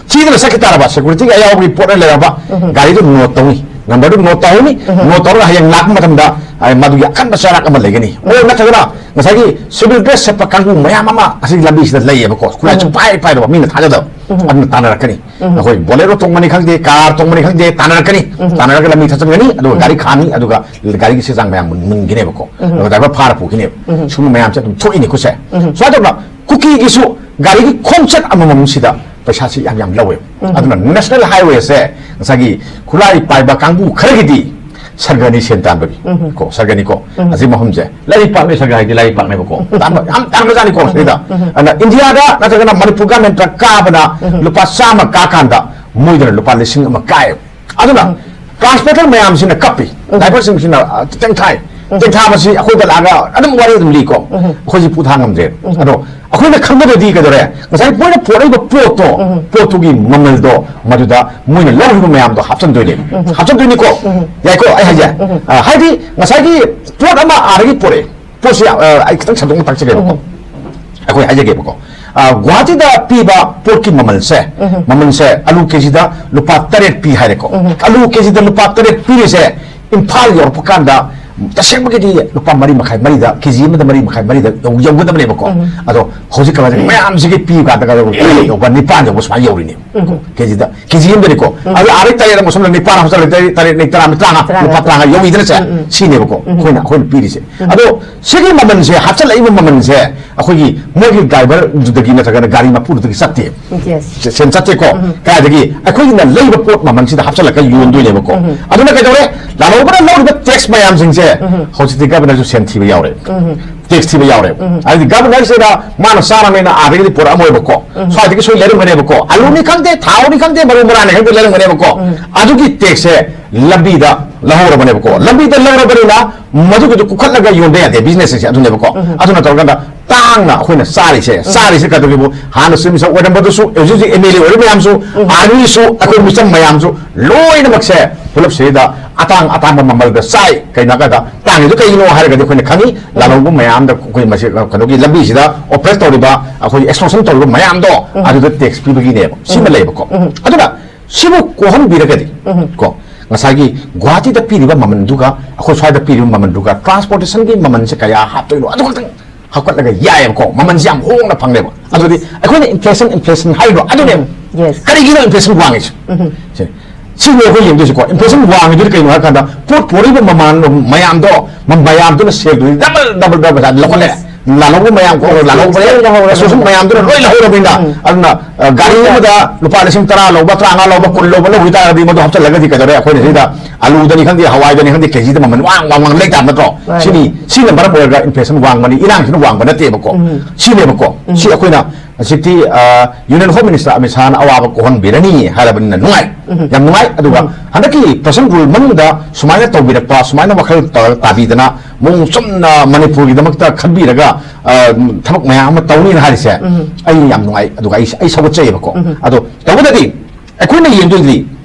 ꯊꯤꯗꯅ ꯆꯠꯈꯤ ꯇꯥꯔꯕ, ꯁꯦꯀꯨꯔꯤꯇꯤꯒꯤ ꯑꯌꯥꯎꯕꯒꯤ ꯄꯣꯠ ꯑꯣꯏꯅ ꯂꯩꯔꯕ, ꯒꯥꯔꯤꯗꯨ ꯅꯣꯠ ꯇꯧꯅꯤ, ꯅꯝꯕꯔꯗꯨ ꯅꯣꯠ ꯇꯧꯍꯧꯅꯤ꯫ ꯅꯣꯠ ꯇꯧꯔꯒ ꯍꯌꯦꯡ ꯂꯥꯛꯄ ꯃꯇꯝꯗ, ꯑ, ꯃꯗꯨꯒꯤ ꯑꯀꯟꯕ ꯆꯩꯔꯥꯛ ꯑꯃ ꯂꯩꯒꯅꯤ꯫ ꯑꯣ, ꯅꯠꯇ꯭ꯔꯒꯅ ꯉꯁꯥꯏꯒꯤ ꯁꯤꯚꯤꯜ ꯗ꯭ꯔꯦꯁ ꯁꯦꯠꯄ ꯀꯥꯡꯕꯨ ꯃꯌꯥꯝ ꯑꯃ ꯑꯁꯤ ꯂꯝꯕꯤꯁꯤꯗ ꯂꯩꯌꯦꯕꯀꯣ, ꯈꯨꯠꯂꯥꯏꯁꯨ ꯄꯥꯏ ꯄꯥꯏꯗꯕ, ꯃꯤꯅ ꯊꯥꯖꯗꯕ꯫ ꯑꯗꯨꯅ ꯇꯥꯟꯅꯔꯛꯀꯅꯤ꯫ ꯑꯩꯈꯣꯏ ꯕꯣꯂꯦꯔꯣ ꯇꯣꯡꯕꯅꯤ ꯈꯪꯗꯦ, ꯀꯥꯔ ꯇꯣꯡꯕꯅꯤ ꯈꯪꯗꯦ, ꯇꯥꯟꯅꯔꯛꯀꯅꯤ꯫ ꯇꯥꯟꯅꯔꯒ ꯂꯝꯕꯤ ꯊꯠꯆꯟꯒꯅꯤ, ꯑꯗꯨꯒ ꯒꯥꯔꯤ ꯈꯥꯝꯅꯤ, ꯑꯗꯨꯒ ꯒꯥꯔꯤꯒꯤ ꯆꯦ ꯆꯥꯡ ꯃꯌꯥꯝ ꯃꯨꯟ-, ꯃꯨꯟꯈꯤꯅꯦꯕꯀꯣ꯫ ꯑꯗꯨꯒ ꯗ꯭ꯔꯥꯏꯚꯔ ꯐꯥꯔ ꯄꯨꯈꯤꯅꯦꯕ꯫ ꯁꯨꯝꯕ ꯃꯌꯥꯝꯁꯦ ꯑꯗꯨꯝ ꯊꯣꯛꯏꯅꯤ ꯈꯨꯠꯁꯦ꯫ ꯁꯨꯃꯥꯏꯅ ꯇꯧꯗꯅ ꯀꯨꯀꯤꯒꯤꯁꯨ ꯒꯥꯔꯤꯒꯤ ꯈꯣꯡꯆꯠ ꯑꯃꯃꯝꯁꯤꯗ ꯄꯩꯁꯥꯁꯤ ꯌꯥꯝ ꯌꯥꯝ ꯂꯧꯋꯦꯕ꯫ ꯑꯗꯨꯅ ꯅꯦꯁꯅꯦꯜ ꯍꯥꯏꯋꯦꯁꯦ ꯉꯁꯥꯏꯒꯤ ꯈꯨꯠꯂꯥꯏ ꯄꯥꯏꯕ ꯀꯥꯡꯕꯨ ꯈꯔꯒꯤꯗꯤ ꯁꯔꯒꯅꯤ ꯁꯦꯟ ꯇꯥꯟꯕꯒꯤ꯫ ꯀꯣ, ꯁꯔꯒꯅꯤꯀꯣ꯫ ꯑꯁꯤ ꯃꯐꯝꯁꯦ ꯂꯥꯏꯔꯤꯛ ꯄꯥꯛꯅꯤ, ꯁꯔꯒ ꯍꯥꯏꯗꯤ ꯂꯥꯏꯔꯤꯛ ꯄꯥꯛꯅꯦꯕꯀꯣ꯫ ꯇꯥꯟꯕ ꯌꯥꯝ ꯇꯥꯟꯕꯖꯥꯠꯅꯤꯀꯣ ꯁꯤꯗ꯫ ꯑꯗꯨꯅ ꯏꯟꯗꯤꯌꯥꯗ ꯅꯠꯇ꯭ꯔꯒꯅ ꯃꯅꯤꯄꯨꯔ ꯒꯃꯦꯟꯇ ꯀꯥꯕꯅ ꯂꯨꯄꯥ ꯆꯥꯝꯃ ꯀꯥ ꯀꯥꯟꯗ ꯃꯣꯏꯗꯅ ꯂꯨꯄꯥ ꯂꯤꯁꯤꯡ ꯑꯃ ꯀꯥꯏꯌꯦꯕ꯫ ꯑꯗꯨꯅ ꯇ꯭ꯔꯥꯟꯁꯄꯣꯔꯇꯔ ꯃꯌꯥꯝꯁꯤꯅ ꯀꯞꯄꯤ, ꯗ꯭ꯔꯥꯏꯚꯔꯁꯤꯡꯁꯤꯅ, ꯑ, ꯇꯦꯡꯊꯥꯏ꯫ ꯇꯦꯡꯊꯥꯕꯁꯤ ꯑꯩꯈꯣꯏꯗ ꯂꯥꯛꯑꯒ ꯑꯗꯨꯝ ꯋꯥꯔꯤ ꯑꯗꯨꯝ ꯂꯤꯀꯣ꯫ ꯑꯩꯈꯣꯏꯁꯤ ꯄꯨꯊꯥꯡ ꯉꯝꯗ꯭ꯔꯦ꯫ ꯑꯗꯣ ꯑꯩꯈꯣꯏꯅ ꯈꯪꯒꯗꯕꯗꯤ ꯀꯩꯗꯧꯔꯦ? ꯉꯁꯥꯏ ꯃꯣꯏꯅ ꯄꯣꯔꯛꯏꯕ ꯄꯣꯠꯇꯣ, ꯄꯣꯠꯇꯨꯒꯤ ꯃꯃꯜꯗꯣ ꯃꯗꯨꯗ ꯃꯣꯏꯅ ꯂꯧꯔꯤꯕ ꯃꯌꯥꯝꯗꯣ ꯍꯥꯞꯆꯤꯟꯗꯣꯏꯅꯦ꯫ ꯍꯥꯞꯆꯤꯟꯗꯣꯏꯅꯤꯀꯣ꯫ ꯌꯥꯏꯀꯣ ꯑꯩ ꯍꯥꯏꯁꯦ? ꯑ, ꯍꯥꯏꯗꯤ ꯉꯁꯥꯏꯒꯤ ꯄꯣꯠ ꯑꯃ ꯑꯥꯗꯒꯤ ꯄꯣꯔꯛꯑꯦ꯫ ꯄꯣꯠꯁꯤ, ꯑ, ꯑꯩ ꯈꯤꯇꯪ ꯁꯟꯗꯣꯛꯅ ꯇꯥꯛꯆꯒꯦꯕꯀꯣ꯫ ꯑꯩꯈꯣꯏ ꯍꯥꯏꯖꯒꯦꯕꯀꯣ꯫ ꯑ, ꯒꯨꯋꯥꯍꯥꯇꯤꯗ ꯄꯤꯕ ꯄꯣꯠꯀꯤ ꯃꯃꯜꯁꯦ, ꯃꯃꯜꯁꯦ ꯑꯂꯨ ꯀꯦꯖꯤꯗ ꯂꯨꯄꯥ ꯇꯔꯦꯠ ꯄꯤ ꯍꯥꯏꯔꯦꯀꯣ꯫ ꯑꯂꯨ ꯀꯦꯖꯤꯗ ꯂꯨꯄꯥ ꯇꯔꯦꯠ ꯄꯤꯔꯤꯁꯦ ꯏꯝꯐꯥꯜ ꯌꯧꯔꯛꯄ ꯀꯥꯟꯗ ꯇꯁꯦꯡꯕꯒꯤꯗꯤ ꯂꯨꯄꯥ ꯃꯔꯤ ꯃꯈꯥꯏ, ꯃꯔꯤꯗ, ꯀꯦ ꯖꯤ ꯑꯃꯗ ꯃꯔꯤ ꯃꯈꯥꯏ, ꯃꯔꯤꯗ ꯌꯧ-, ꯌꯧꯒꯗꯕꯅꯦꯕꯀꯣ꯫ ꯎꯝ꯫ ꯑꯗꯣ ꯍꯧꯖꯤꯛ ꯀꯃꯥꯏꯅ ꯃꯌꯥꯝꯁꯤꯒꯤ ꯄꯤꯕ ꯀꯥꯟꯗ ꯀꯩꯗꯧꯕ ꯌꯧꯕ ꯅꯤꯄꯥꯟ ꯌꯧꯕ ꯁꯨꯃꯥꯏꯅ ꯌꯧꯔꯤꯅꯦ꯫ ꯎꯝ꯫ ꯀꯦ ꯖꯤꯗ, ꯀꯦ ꯖꯤ ꯑꯃꯗꯅꯤꯀꯣ꯫ ꯎꯝ꯫ ꯑꯗꯣ ꯑꯥꯗꯩ ꯇꯔꯦꯠ ꯑꯃꯨꯛ ꯁꯣꯝꯗ ꯅꯤꯄꯥꯟ ꯍꯥꯞꯆꯜꯂꯦ, ꯇꯔꯦꯠ, ꯇꯔꯦꯠ, ꯇꯔꯥ, ꯇꯔꯥꯃꯉꯥ, ꯇꯔꯥꯃꯉꯥ, ꯇꯔꯥꯃꯉꯥ꯫ ꯂꯨꯄꯥ ꯇꯔꯥꯃꯉꯥ ꯌꯧꯏꯗꯅꯁꯦ꯫ ꯎꯝ, ꯎꯝ꯫ ꯁꯤꯅꯦꯕꯀꯣ꯫ ꯎꯝ꯫ ꯑꯩꯈꯣꯏꯅ, ꯑꯩꯈꯣꯏꯅ ꯄꯤꯔꯤꯁꯦ꯫ ꯎꯝ꯫ ꯑꯗꯣ ꯁꯤꯒꯤ ꯃꯃꯜꯁꯦ, ꯍꯥꯞꯆꯜꯂꯛꯏꯕ ꯃꯃꯜꯁꯦ ꯑꯩꯈꯣꯏꯒꯤ ꯃꯣꯏꯒꯤ ꯗ꯭ꯔꯥꯏꯚꯔꯗꯨꯗꯒꯤ ꯅꯠꯇ꯭ꯔꯒꯅ ꯒꯥꯔꯤ ꯃꯄꯨꯗꯨꯗꯒꯤ ꯆꯠꯇꯦ꯫ Yes꯫ ꯁꯦ-, ꯁꯦꯟ ꯆꯠꯇꯦꯀꯣ꯫ ꯎꯝ꯫ ꯀꯥꯏꯗꯒꯤ? ꯑꯩꯈꯣꯏꯒꯤꯅ ꯂꯩꯕ ꯄꯣꯠ ꯃꯃꯜꯁꯤꯗ ꯍꯥꯞꯆꯜꯂꯒ ꯌꯣꯟꯗꯣꯏꯅꯦꯕꯀꯣ꯫ ꯎꯝ꯫ ꯑꯗꯨꯅ ꯀꯩꯗꯧꯔꯦ? ꯂꯥꯜꯍꯧꯕꯅ ꯂꯧꯔꯤꯕ ꯇꯦꯛꯁ ꯃꯌꯥꯝꯁꯤꯡꯁꯦ ꯎꯝ꯫ ꯍꯧꯖꯤꯛꯇꯤ ꯒꯚꯔꯅꯔꯁꯨ ꯁꯦꯟ ꯊꯤꯕ ꯌꯥꯎꯔꯦ꯫ ꯎꯝ꯫ ꯇꯦꯛꯁ ꯊꯤꯕ ꯌꯥꯎꯔꯦ꯫ ꯎꯝ꯫ ꯍꯥꯏꯗꯤ ꯒꯚꯔꯅꯔꯁꯤꯗ ꯃꯥꯅ ꯆꯥꯔꯝꯃꯦꯅ ꯑꯥꯗꯒꯤꯗꯤ ꯄꯨꯔꯛꯑꯝꯃꯣꯏꯕꯀꯣ꯫ ꯎꯝ꯫ ꯁ꯭ꯋꯥꯏꯗꯒꯤ ꯁꯣꯏ ꯂꯩꯔꯝꯒꯅꯦꯕꯀꯣ꯫ ꯑꯂꯨꯅꯤ ꯈꯪꯗꯦ, ꯊꯥꯎꯅꯤ ꯈꯪꯗꯦ, ꯃꯔꯨ ꯃꯔꯥꯡꯅꯤ ꯈꯪꯗꯦ ꯂꯩꯔꯝꯒꯅꯦꯕꯀꯣ꯫ ꯎꯝ꯫ ꯑꯗꯨꯒꯤ ꯇꯦꯛꯁꯁꯦ ꯂꯝꯕꯤꯗ ꯂꯧꯍꯧꯔꯕꯅꯦꯕꯀꯣ꯫ ꯂꯝꯕꯤꯗ ꯂꯧꯔꯕꯅꯤꯅ ꯃꯗꯨꯒꯤꯗꯣ ꯀꯨꯈꯠꯂꯒ ꯌꯣꯟꯕ ꯌꯥꯗꯦ, ꯕꯤꯖꯤꯅꯦꯁꯁꯤꯡꯁꯦ ꯑꯗꯨꯅꯦꯕꯀꯣ꯫ ꯎꯝ꯫ ꯑꯗꯨꯅ ꯇꯧꯔꯀꯥꯟꯗ ꯇꯥꯡꯅ ꯑꯩꯈꯣꯏꯅ ꯆꯥꯔꯤꯁꯦ, ꯎꯝ꯫ ꯆꯥꯔꯤꯁꯦ ꯀꯩꯗꯧꯒꯦꯕꯨ, ꯍꯥꯟꯅ ꯆꯤꯐ ꯃꯤꯅꯤꯁꯇꯔ ꯑꯣꯏꯔꯝꯕꯗꯨꯁꯨ, ꯍꯧꯖꯤꯛ ꯍꯧꯖꯤꯛ ꯑꯦꯝ ꯑꯦꯜ ꯑꯦ ꯑꯣꯏꯔꯤꯕ ꯃꯌꯥꯝꯁꯨ, ꯎꯝ꯫ ꯑꯥꯔꯃꯤꯁꯨ, ꯑꯩꯈꯣꯏ ꯃꯤꯆꯝ ꯃꯌꯥꯝꯁꯨ ꯂꯣꯏꯅꯃꯛꯁꯦ ꯄꯨꯂꯞꯁꯤꯗ ꯑꯇꯥꯡ ꯑꯇꯥꯡꯕ ꯃꯃꯜꯗ ꯆꯥꯏ꯫ ꯀꯩꯅꯣ ꯍꯥꯏꯔꯀꯥꯟꯗ ꯇꯥꯡꯉꯤꯗꯣ ꯀꯩꯒꯤꯅꯣ ꯍꯥꯏꯔꯒꯗꯤ ꯑꯩꯈꯣꯏꯅ ꯈꯪꯉꯤ, ꯎꯝ꯫ ꯂꯥꯜꯍꯧꯕ ꯃꯌꯥꯝꯗ ꯑꯩꯈꯣꯏ ꯃꯁꯤ ꯀꯩꯅꯣꯒꯤ ꯂꯝꯕꯤꯁꯤꯗ ꯑꯣꯄ꯭ꯔꯦꯠ ꯇꯧꯔꯤꯕ, ꯑꯩꯈꯣꯏ ꯑꯦꯛꯁꯇꯣꯔꯁꯟ ꯇꯧꯔꯤꯕ ꯃꯌꯥꯝꯗꯣ ꯎꯝ꯫ ꯑꯗꯨꯗ ꯇꯦꯛꯁ ꯄꯤꯕꯒꯤꯅꯦꯕ꯫ ꯁꯤꯃ ꯎꯝ꯫ ꯂꯩꯕꯀꯣ꯫ ꯎꯝ꯫ ꯑꯗꯨꯅ ꯁꯤꯕꯨ ꯀꯣꯛꯍꯟꯕꯤꯔꯒꯗꯤ ꯎꯝ꯫ ꯀꯣ, ꯉꯁꯥꯏꯒꯤ ꯒꯨꯋꯥꯍꯥꯇꯤꯗ ꯄꯤꯔꯤꯕ ꯃꯃꯜꯗꯨꯒ ꯑꯩꯈꯣꯏ ꯁ꯭ꯋꯥꯏꯗ ꯄꯤꯔꯤꯕ ꯃꯃꯜꯗꯨꯒ ꯇ꯭ꯔꯥꯟꯁꯄꯣꯔꯇꯦꯁꯟꯒꯤ ꯃꯃꯜꯁꯦ ꯀꯌꯥ ꯍꯥꯞꯇꯣꯏꯅꯣ ꯑꯗꯨ ꯈꯛꯇꯪ ꯍꯥꯞꯀꯠꯂꯒ ꯌꯥꯏꯑꯕꯀꯣ, ꯃꯃꯜꯁꯦ ꯌꯥꯝ ꯍꯣꯡꯅ ꯐꯪꯅꯦꯕ꯫ ꯑꯗꯨꯗꯤ ꯑꯩꯈꯣꯏꯅ ꯏꯟꯐ꯭ꯂꯦꯁꯟ, ꯏꯟꯐ꯭ꯂꯦꯁꯟ ꯍꯥꯏꯔꯤꯗꯣ ꯑꯗꯨꯅꯦꯕ꯫ ꯌꯦꯁ꯫ ꯀꯔꯤꯒꯤꯅꯣ ꯏꯟꯐ꯭ꯂꯦꯁꯟ ꯋꯥꯡꯉꯤꯁꯦ? ꯎꯝ꯫ ꯁꯦ-, ꯁꯤꯅꯤ ꯑꯩꯈꯣꯏ ꯌꯦꯡꯗꯣꯏꯁꯦꯀꯣ꯫ ꯏꯟꯐ꯭ꯂꯦꯁꯟ ꯋꯥꯡꯉꯤꯗꯨꯗꯤ ꯀꯩꯅꯣ ꯍꯥꯏ ꯀꯥꯟꯗ ꯄꯣꯠ ꯄꯨꯔꯛꯏꯕ ꯃꯃꯜ ꯃꯌꯥꯝꯗꯣ, ꯃ-, ꯃꯌꯥꯝꯗꯨꯅ ꯁꯦꯜꯗꯨꯗꯤ ꯗꯕꯜ, ꯗꯕꯜ, ꯗꯕꯜ ꯂꯧꯈꯠꯂꯦ꯫ ꯌꯦꯁ꯫ ꯂꯥꯜꯍꯧꯕ ꯃꯌꯥꯝ ꯀꯣ-, ꯌꯦꯁ, ꯂꯥꯜꯍꯧꯕ ꯌꯦꯁ, ꯂꯣꯏ ꯂꯧꯍꯧꯔꯕꯅꯤꯅ꯫ ꯑꯦꯁꯣꯁꯤꯌꯦꯁꯟ ꯃꯌꯥꯝꯗꯨꯅ ꯂꯣꯏ ꯂꯧꯍꯧꯔꯕꯅꯤꯅ꯫ ꯎꯝ꯫ ꯑꯗꯨꯅ, ꯑ, ꯒꯥꯔꯤ ꯑꯃꯗ ꯂꯨꯄꯥ ꯂꯤꯁꯤꯡ ꯇꯔꯥ ꯂꯧꯕ, ꯇꯔꯥꯃꯉꯥ ꯂꯧꯕ, ꯀꯨꯟ ꯂꯧꯕ ꯂꯧꯈꯤ ꯇꯥꯔꯒꯗꯤ ꯃꯗꯨ ꯍꯥꯞꯆꯤꯜꯂꯒꯗꯤ ꯀꯩꯗꯧꯔꯦ? ꯑꯩꯈꯣꯏꯅ ꯁꯤꯗ ꯑꯂꯨꯗꯅꯤ ꯈꯪꯗꯦ, ꯍꯋꯥꯏꯗꯅꯤ ꯈꯪꯗꯦ, ꯀꯦꯖꯤꯗ ꯃꯃꯜ ꯋꯥꯡ ꯋꯥꯡ ꯋꯥꯡ ꯂꯩ ꯇꯥꯕ ꯅꯠꯇ꯭ꯔꯣ? ꯃꯥꯅꯦ꯫ ꯁꯤꯅꯤ, ꯁꯤꯅ ꯃꯔꯝ ꯑꯣꯏꯔꯒ ꯏꯟꯐ꯭ꯂꯦꯁꯟ ꯋꯥꯡꯕꯅꯤ, ꯏꯔꯥꯡꯁꯤꯅ ꯋꯥꯡꯕ ꯅꯠꯇꯦꯕꯀꯣ꯫ ꯎꯝ꯫ ꯁꯤꯅꯦꯕꯀꯣ꯫ ꯎꯝ꯫ ꯁꯤ ꯑꯩꯈꯣꯏꯅ ꯍꯧꯖꯤꯛꯇꯤ, ꯑ, ꯌꯨꯅꯤꯌꯟ ꯍꯣꯝ ꯃꯤꯅꯤꯁꯇꯔ ꯑꯃꯤꯠ ꯁꯥꯍꯅ ꯑꯋꯥꯕ ꯀꯣꯛꯍꯟꯕꯤꯔꯅꯤ ꯍꯥꯏꯔꯕꯅꯤꯅ ꯅꯨꯡꯉꯥꯏ, ꯎꯝ꯫ ꯌꯥꯝ ꯅꯨꯡꯉꯥꯏ꯫ ꯑꯗꯨꯒ ꯎꯝ꯫ ꯍꯟꯗꯛꯀꯤ ꯄ꯭ꯔꯦꯁꯟ ꯔꯨꯜ ꯃꯅꯨꯡꯗ ꯁꯨꯃꯥꯏꯅ ꯇꯧꯕꯤꯔꯛꯄ, ꯁꯨꯃꯥꯏꯅ ꯋꯥꯈꯜ ꯇ-, ꯇꯥꯕꯤꯗꯅ ꯃꯑꯣꯡ ꯆꯨꯝꯅ ꯃꯅꯤꯄꯨꯔꯒꯤꯗꯃꯛꯇ ꯈꯟꯕꯤꯔꯒ, ꯑ, ꯊꯕꯛ ꯃꯌꯥꯝ ꯑꯃ ꯇꯧꯅꯤꯅ ꯍꯥꯏꯔꯤꯁꯦ, ꯎꯝ꯫ ꯑꯩ ꯌꯥꯝ ꯅꯨꯡꯉꯥꯏ꯫ ꯑꯗꯨꯒ ꯑꯩ, ꯑꯩ ꯁꯧꯒꯠꯆꯩꯑꯕꯀꯣ꯫ ꯎꯝ꯫ ꯑꯗꯣ ꯇꯧꯕꯗꯗꯤ ꯑꯩꯈꯣꯏꯅ ꯌꯦꯡꯗꯣꯏꯗꯤ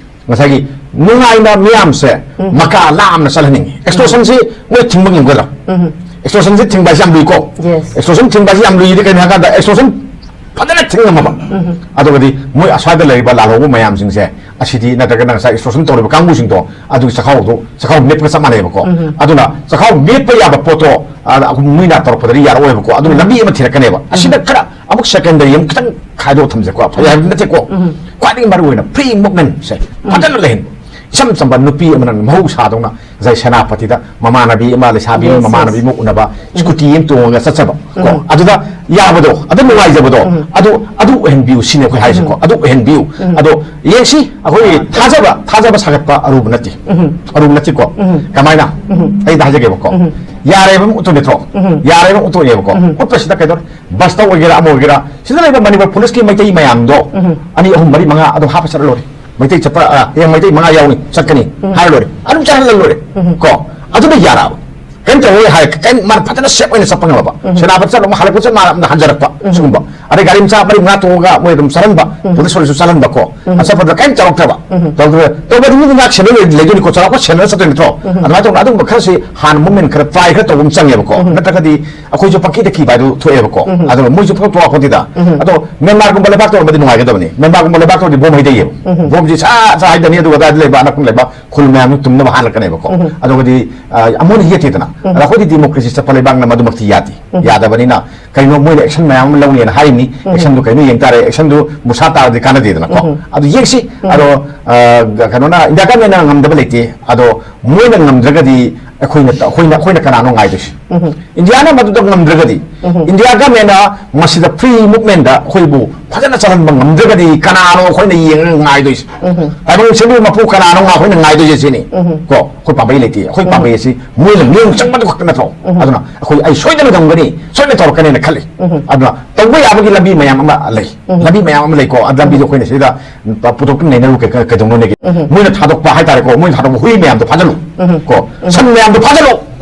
ꯉꯁꯥꯏꯒꯤ ꯅꯨꯡꯉꯥꯏꯅ ꯃꯤꯌꯥꯝꯁꯦ ꯎꯝ꯫ ꯃꯀꯥ ꯂꯥꯝꯅ ꯆꯠꯍꯟꯅꯤꯡꯉꯤ꯫ ꯑꯦꯛꯁꯇꯣꯔꯁꯟꯁꯤ ꯃꯣꯏ ꯊꯤꯡꯕ ꯉꯝꯒꯗ꯭ꯔꯥ? ꯎꯝ꯫ ꯑꯦꯛꯁꯇꯣꯔꯁꯟꯁꯤ ꯊꯤꯡꯕ ꯍꯥꯏꯁꯤ ꯌꯥꯝ ꯂꯨꯏꯀꯣ꯫ ꯌꯦꯁ꯫ ꯑꯦꯛꯁꯇꯣꯔꯁꯟ ꯊꯤꯡꯕ ꯍꯥꯏꯁꯤ ꯌꯥꯝ ꯂꯨꯏꯗꯤ ꯀꯩꯅꯣ ꯍꯥꯏ ꯀꯥꯟꯗ ꯑꯦꯛꯁꯇꯣꯔꯁꯟ ꯐꯖꯅ ꯊꯤꯡꯉꯝꯃꯕ꯫ ꯎꯝ꯫ ꯑꯗꯨꯒꯗꯤ ꯃꯣꯏ ꯑꯁ꯭ꯋꯥꯏꯗ ꯂꯩꯔꯤꯕ ꯂꯥꯜꯍꯧꯕ ꯃꯌꯥꯝꯁꯤꯡꯁꯦ ꯑꯁꯤꯗꯤ ꯅꯠꯇ꯭ꯔꯒꯅ ꯉꯁꯥꯏ extortion ꯇꯧꯔꯤꯕ ꯀꯥꯡꯕꯨꯁꯤꯡꯗꯣ ꯑꯗꯨꯒꯤ ꯆꯥꯛꯈꯥꯎꯗꯣ, ꯆꯥꯛꯈꯥꯎ ꯃꯦꯠꯄꯒ ꯆꯞ ꯃꯥꯟꯅꯩꯕꯀꯣ꯫ ꯑꯗꯨꯅ ꯆꯥꯛꯈꯥꯎ ꯃꯦꯠꯄ ꯌꯥꯕ ꯄꯣꯠꯇꯣ, ꯑ, ꯑꯩꯈꯣꯏ ꯃꯣꯏꯅ ꯇꯧꯔꯛꯄꯗꯗꯤ ꯌꯥꯔꯛꯑꯣꯏꯕꯀꯣ꯫ ꯑꯗꯨꯅ ꯂꯝꯕꯤ ꯑꯃ ꯊꯤꯔꯛꯀꯅꯦꯕ꯫ ꯑꯁꯤꯗ ꯈꯔ ꯑꯃꯨꯛ secondary ꯑꯃꯨꯛ ꯈꯤꯇꯪ ꯈꯥꯏꯗꯣꯛꯑ ꯊꯝꯖꯦꯀꯣ꯫ ꯐꯩ ꯍꯥꯏꯕꯗꯤ ꯅꯠꯇꯦꯀꯣ꯫ ꯈ꯭ꯋꯥꯏꯗꯒꯤ ꯃꯔꯨ ꯑꯣꯏꯅ free movement ꯁꯦ ꯐꯖꯅ ꯂꯩꯍꯟꯕ꯫ ꯏꯆꯝ ꯆꯝꯕ ꯅꯨꯄꯤ ꯑꯃꯅ ꯃꯍꯧꯁꯥꯗꯧꯅ ꯉꯁꯥꯏ ꯁꯦꯅꯥꯄꯇꯤꯗ ꯃꯃꯥꯟꯅꯕꯤ ꯑꯃ, ꯂꯩꯁꯥꯕꯤ ꯑꯃ, ꯃꯃꯥꯟꯅꯕꯤ ꯑꯃ ꯎꯅꯕ, scooty ꯑꯃ ꯇꯣꯡꯉꯒ ꯆꯠꯆꯕ ꯀꯣ꯫ ꯑꯗꯨꯗ ꯌꯥꯕꯗꯣ, ꯑꯗꯨ ꯅꯨꯡꯉꯥꯏꯖꯕꯗꯣ, ꯑꯗꯨ, ꯑꯗꯨ ꯑꯣꯏꯍꯟꯕꯤꯌꯨ ꯁꯤꯅꯦ ꯑꯩꯈꯣꯏ ꯍꯥꯏꯁꯦꯀꯣ꯫ ꯑꯗꯨ ꯑꯣꯏꯍꯟꯕꯤꯌꯨ꯫ ꯑꯗꯣ ꯌꯦꯡꯁꯤ, ꯑꯩꯈꯣꯏ ꯊꯥꯖꯕ, ꯊꯥꯖꯕ ꯁꯥꯒꯠꯄ ꯑꯔꯨꯕ ꯅꯠꯇꯦ꯫ ꯑꯔꯨꯕ ꯅꯠꯇꯦꯀꯣ꯫ ꯀꯃꯥꯏꯅ? ꯑꯩ ꯑꯝꯇ ꯍꯥꯏꯖꯒꯦꯕꯀꯣ꯫ ꯌꯥꯔꯦꯕ ꯑꯃ ꯎꯠꯇꯣꯏ ꯅꯠꯇ꯭ꯔꯣ? ꯌꯥꯔꯦꯕ ꯑꯃ ꯎꯠꯇꯣꯏꯅꯦꯕꯀꯣ꯫ ꯎꯠꯄꯁꯤꯗ ꯀꯩꯗꯧꯔꯦ? Bus ꯇ ꯑꯣꯏꯒꯦꯔꯥ, ꯑꯃ ꯑꯣꯏꯒꯦꯔꯥ, ꯁꯤꯗ ꯂꯩꯕ ꯃꯅꯤꯄꯨꯔ police ꯀꯤ ꯃꯩꯇꯩ ꯃꯌꯥꯝꯗꯣ ꯑꯅꯤ, ꯑꯍꯨꯝ, ꯃꯔꯤ, ꯃꯉꯥ ꯑꯗꯨꯝ ꯍꯥꯞꯄ ꯆꯠꯂ ꯂꯣꯏꯔꯦ꯫ ꯃꯩꯇꯩ ꯆꯠꯄ, ꯑ, ꯍꯌꯦꯡ ꯃꯩꯇꯩ ꯃꯉꯥ ꯌꯥꯎꯅꯤ, ꯆꯠꯀꯅꯤ ꯍꯥꯏꯔ ꯂꯣꯏꯔꯦ꯫ ꯑꯗꯨꯝ ꯆꯠꯍꯜꯂ ꯂꯣꯏꯔꯦ꯫ ꯀꯣ? ꯑꯗꯨꯅ ꯌꯥꯔꯛꯑꯕ꯫ ꯀꯩꯝ ꯇꯧꯔꯣꯏ ꯍꯥꯏ, ꯀꯩꯝ, ꯃꯥꯅ ꯐꯖꯅ safe ꯑꯣꯏꯅ ꯆꯠꯄ ꯉꯝꯃꯕ꯫ ꯁꯦꯅꯥꯄꯇꯤ ꯆꯠꯂꯨ, ꯑꯃꯨꯛ ꯍꯜꯂꯛꯄ ꯆꯠ, ꯃꯥꯅ ꯑꯃꯨꯛ ꯍꯟꯖꯔꯛꯄ, ꯁꯤꯒꯨꯝꯕ꯫ ꯑꯗꯩ ꯒꯥꯔꯤ ꯃꯆꯥ ꯃꯔꯤ ꯃꯉꯥ ꯇꯣꯡꯉꯒ ꯃꯣꯏ ꯑꯗꯨꯝ ꯆꯠꯍꯟꯕ, police ꯍꯣꯏꯁꯨ ꯆꯠꯍꯟꯕ ꯀꯣ꯫ ꯑꯆꯠꯄꯗ ꯀꯩꯝ ꯇꯧꯔꯛꯇ꯭ꯔꯕ꯫ ꯇꯧꯗ꯭ꯔꯦ꯫ ꯇꯧꯕꯗꯤ ꯃꯤꯗꯤ ꯉꯥꯛ ꯁꯦꯟꯅ ꯂꯩ-, ꯂꯩꯗꯣꯏꯅꯤꯀꯣ, ꯆꯥꯎꯔꯥꯛꯄ ꯁꯦꯟꯅꯔ ꯆꯠꯇꯣꯏ ꯅꯠꯇ꯭ꯔꯣ? ꯑꯗꯨꯃꯥꯏꯅ ꯇꯧꯅ ꯑꯗꯨꯒꯨꯝꯕ ꯈꯔꯁꯤ ꯍꯥꯟꯅ movement ꯈꯔ try ꯈꯔ ꯇꯧꯕ ꯑꯃ ꯆꯪꯉꯦꯕꯀꯣ꯫ ꯅꯠꯇ꯭ꯔꯒꯗꯤ ꯑꯩꯈꯣꯏꯁꯨ ꯄꯪꯀꯤꯗ ꯀꯤꯕ ꯍꯥꯏꯗꯨ ꯊꯣꯛꯑꯦꯕꯀꯣ꯫ ꯑꯗꯨꯒ ꯃꯣꯏꯁꯨ ꯐꯠ ꯊꯣꯛꯂꯛꯄꯗꯨꯗ꯫ ꯑꯗꯣ ꯃ꯭ꯌꯥꯟꯃꯥꯔꯒꯨꯝꯕ ꯂꯩꯕꯥꯛꯇ ꯑꯣꯏꯔꯝꯃꯗꯤ ꯅꯨꯡꯉꯥꯏꯒꯗꯕꯅꯤ꯫ ꯃ꯭ꯌꯥꯟꯃꯥꯔꯒꯨꯝꯕ ꯂꯩꯕꯥꯛꯇ ꯑꯣꯏꯔꯗꯤ bomb ꯍꯩꯗꯩꯌꯦꯕ꯫ Bomb ꯁꯤ ꯁꯥ ꯁꯥ ꯍꯩꯗꯅꯤ, ꯑꯗꯨꯒ ꯑꯗꯥꯏꯗ ꯂꯩꯕ ꯑꯅꯛꯄ ꯂꯩꯕ ꯈꯨꯜ ꯃꯌꯥꯝꯗꯨ ꯇꯨꯝꯅꯕ ꯍꯥꯠꯂꯛꯀꯅꯦꯕꯀꯣ꯫ ꯑꯗꯨꯒꯗꯤ, ꯑ, ꯑꯃꯨꯛ ꯍꯦꯟꯅ ꯌꯦꯠꯇꯦꯗꯅ꯫ ꯑꯗ ꯑꯩꯈꯣꯏꯗꯤ democracy ꯆꯠꯄ ꯂꯩꯕꯥꯛꯅ ꯃꯗꯨꯃꯛꯇꯤ ꯌꯥꯗꯦ꯫ ꯌꯥꯗꯕꯅꯤꯅ ꯀꯩꯅꯣ ꯃꯣꯏꯅ action ꯃꯌꯥꯝ ꯑꯃ ꯂꯧꯅꯦꯅ ꯍꯥꯏꯔꯤꯅꯤ꯫ Action ꯗꯨ ꯀꯩꯅꯣ ꯌꯦꯡ ꯇꯥꯔꯦ꯫ Action ꯗꯨ ꯃꯨꯁꯥ ꯇꯥꯔꯗꯤ ꯀꯥꯟꯅꯗꯦꯗꯅꯀꯣ꯫ ꯑꯗꯨ ꯌꯦꯡꯁꯤ꯫ ꯑꯗꯣ, ꯑ, ꯀꯩꯅꯣꯅ, India government ꯅ ꯉꯝꯗꯕ ꯂꯩꯇꯦ꯫ ꯑꯗꯣ ꯃꯣꯏꯅ ꯉꯝꯗ꯭ꯔꯒꯗꯤ ꯑꯩꯈꯣꯏꯅ, ꯑꯩꯈꯣꯏꯅ, ꯑꯩꯈꯣꯏꯅ ꯀꯅꯥꯅꯣ ꯉꯥꯏꯗꯣꯏꯁꯤ? India ꯅ ꯃꯗꯨꯗ ꯉꯝꯗ꯭ꯔꯒꯗꯤ, India government ꯅ ꯃꯁꯤꯗ free movement ꯗ ꯑꯩꯈꯣꯏꯕꯨ ꯐꯖꯅ ꯆꯜꯍꯟꯕ ꯉꯝꯗ꯭ꯔꯒꯗꯤ ꯀꯅꯥꯅꯣ ꯑꯩꯈꯣꯏꯅ ꯌꯦꯡꯉꯒ ꯉꯥꯏꯗꯣꯏꯁꯦ? ꯇꯥꯏꯕꯪ ꯁꯤꯟꯕꯒꯤ ꯃꯄꯨ ꯀꯅꯥꯅꯣ ꯑꯩꯈꯣꯏꯅ ꯉꯥꯏꯗꯣꯏꯁꯦ ꯁꯤꯅꯤ꯫ ꯀꯣ, ꯑꯩꯈꯣꯏ ꯄꯥꯝꯕꯩ ꯂꯩꯇꯦ꯫ ꯑꯩꯈꯣꯏ ꯄꯥꯝꯕꯩ ꯑꯁꯤ ꯃꯣꯏꯅ ꯂꯦꯡ ꯆꯪꯕꯗꯨ ꯈꯛꯇ ꯅꯠꯇ꯭ꯔꯣ? ꯑꯗꯨꯅ ꯑꯩꯈꯣꯏ, ꯑꯩ ꯁꯣꯏꯗꯅ ꯉꯝꯒꯅꯤ, ꯁꯣꯏꯗꯅ ꯇꯧꯔꯛꯀꯅꯤꯅ ꯈꯜꯂꯤ꯫ ꯑꯗꯨꯅ ꯇꯧꯕ ꯌꯥꯕꯒꯤ ꯂꯝꯕꯤ ꯃꯌꯥꯝ ꯑꯃ ꯂꯩ꯫ ꯂꯝꯕꯤ ꯃꯌꯥꯝ ꯑꯃ ꯂꯩꯀꯣ꯫ ꯑꯗꯨ ꯂꯝꯕꯤꯗꯣ ꯑꯩꯈꯣꯏꯅ ꯁꯤꯗ ꯄꯨꯊꯣꯛꯇꯨꯅ ꯅꯩꯅꯔꯨ ꯀꯩ-, ꯀꯩ-, ꯀꯩꯗꯧꯅꯅꯦꯒꯦ? ꯃꯣꯏꯅ ꯊꯥꯗꯣꯛꯄ ꯍꯥꯏꯇꯥꯔꯦꯀꯣ, ꯃꯣꯏꯅ ꯊꯥꯗꯣꯛꯄ ꯍꯨꯏ ꯃꯌꯥꯝꯗꯣ ꯐꯥꯖꯜꯂꯨ꯫ ꯀꯣ, ꯁꯟ ꯃꯌꯥꯝꯗꯣ ꯐꯥꯖꯜꯂꯨ꯫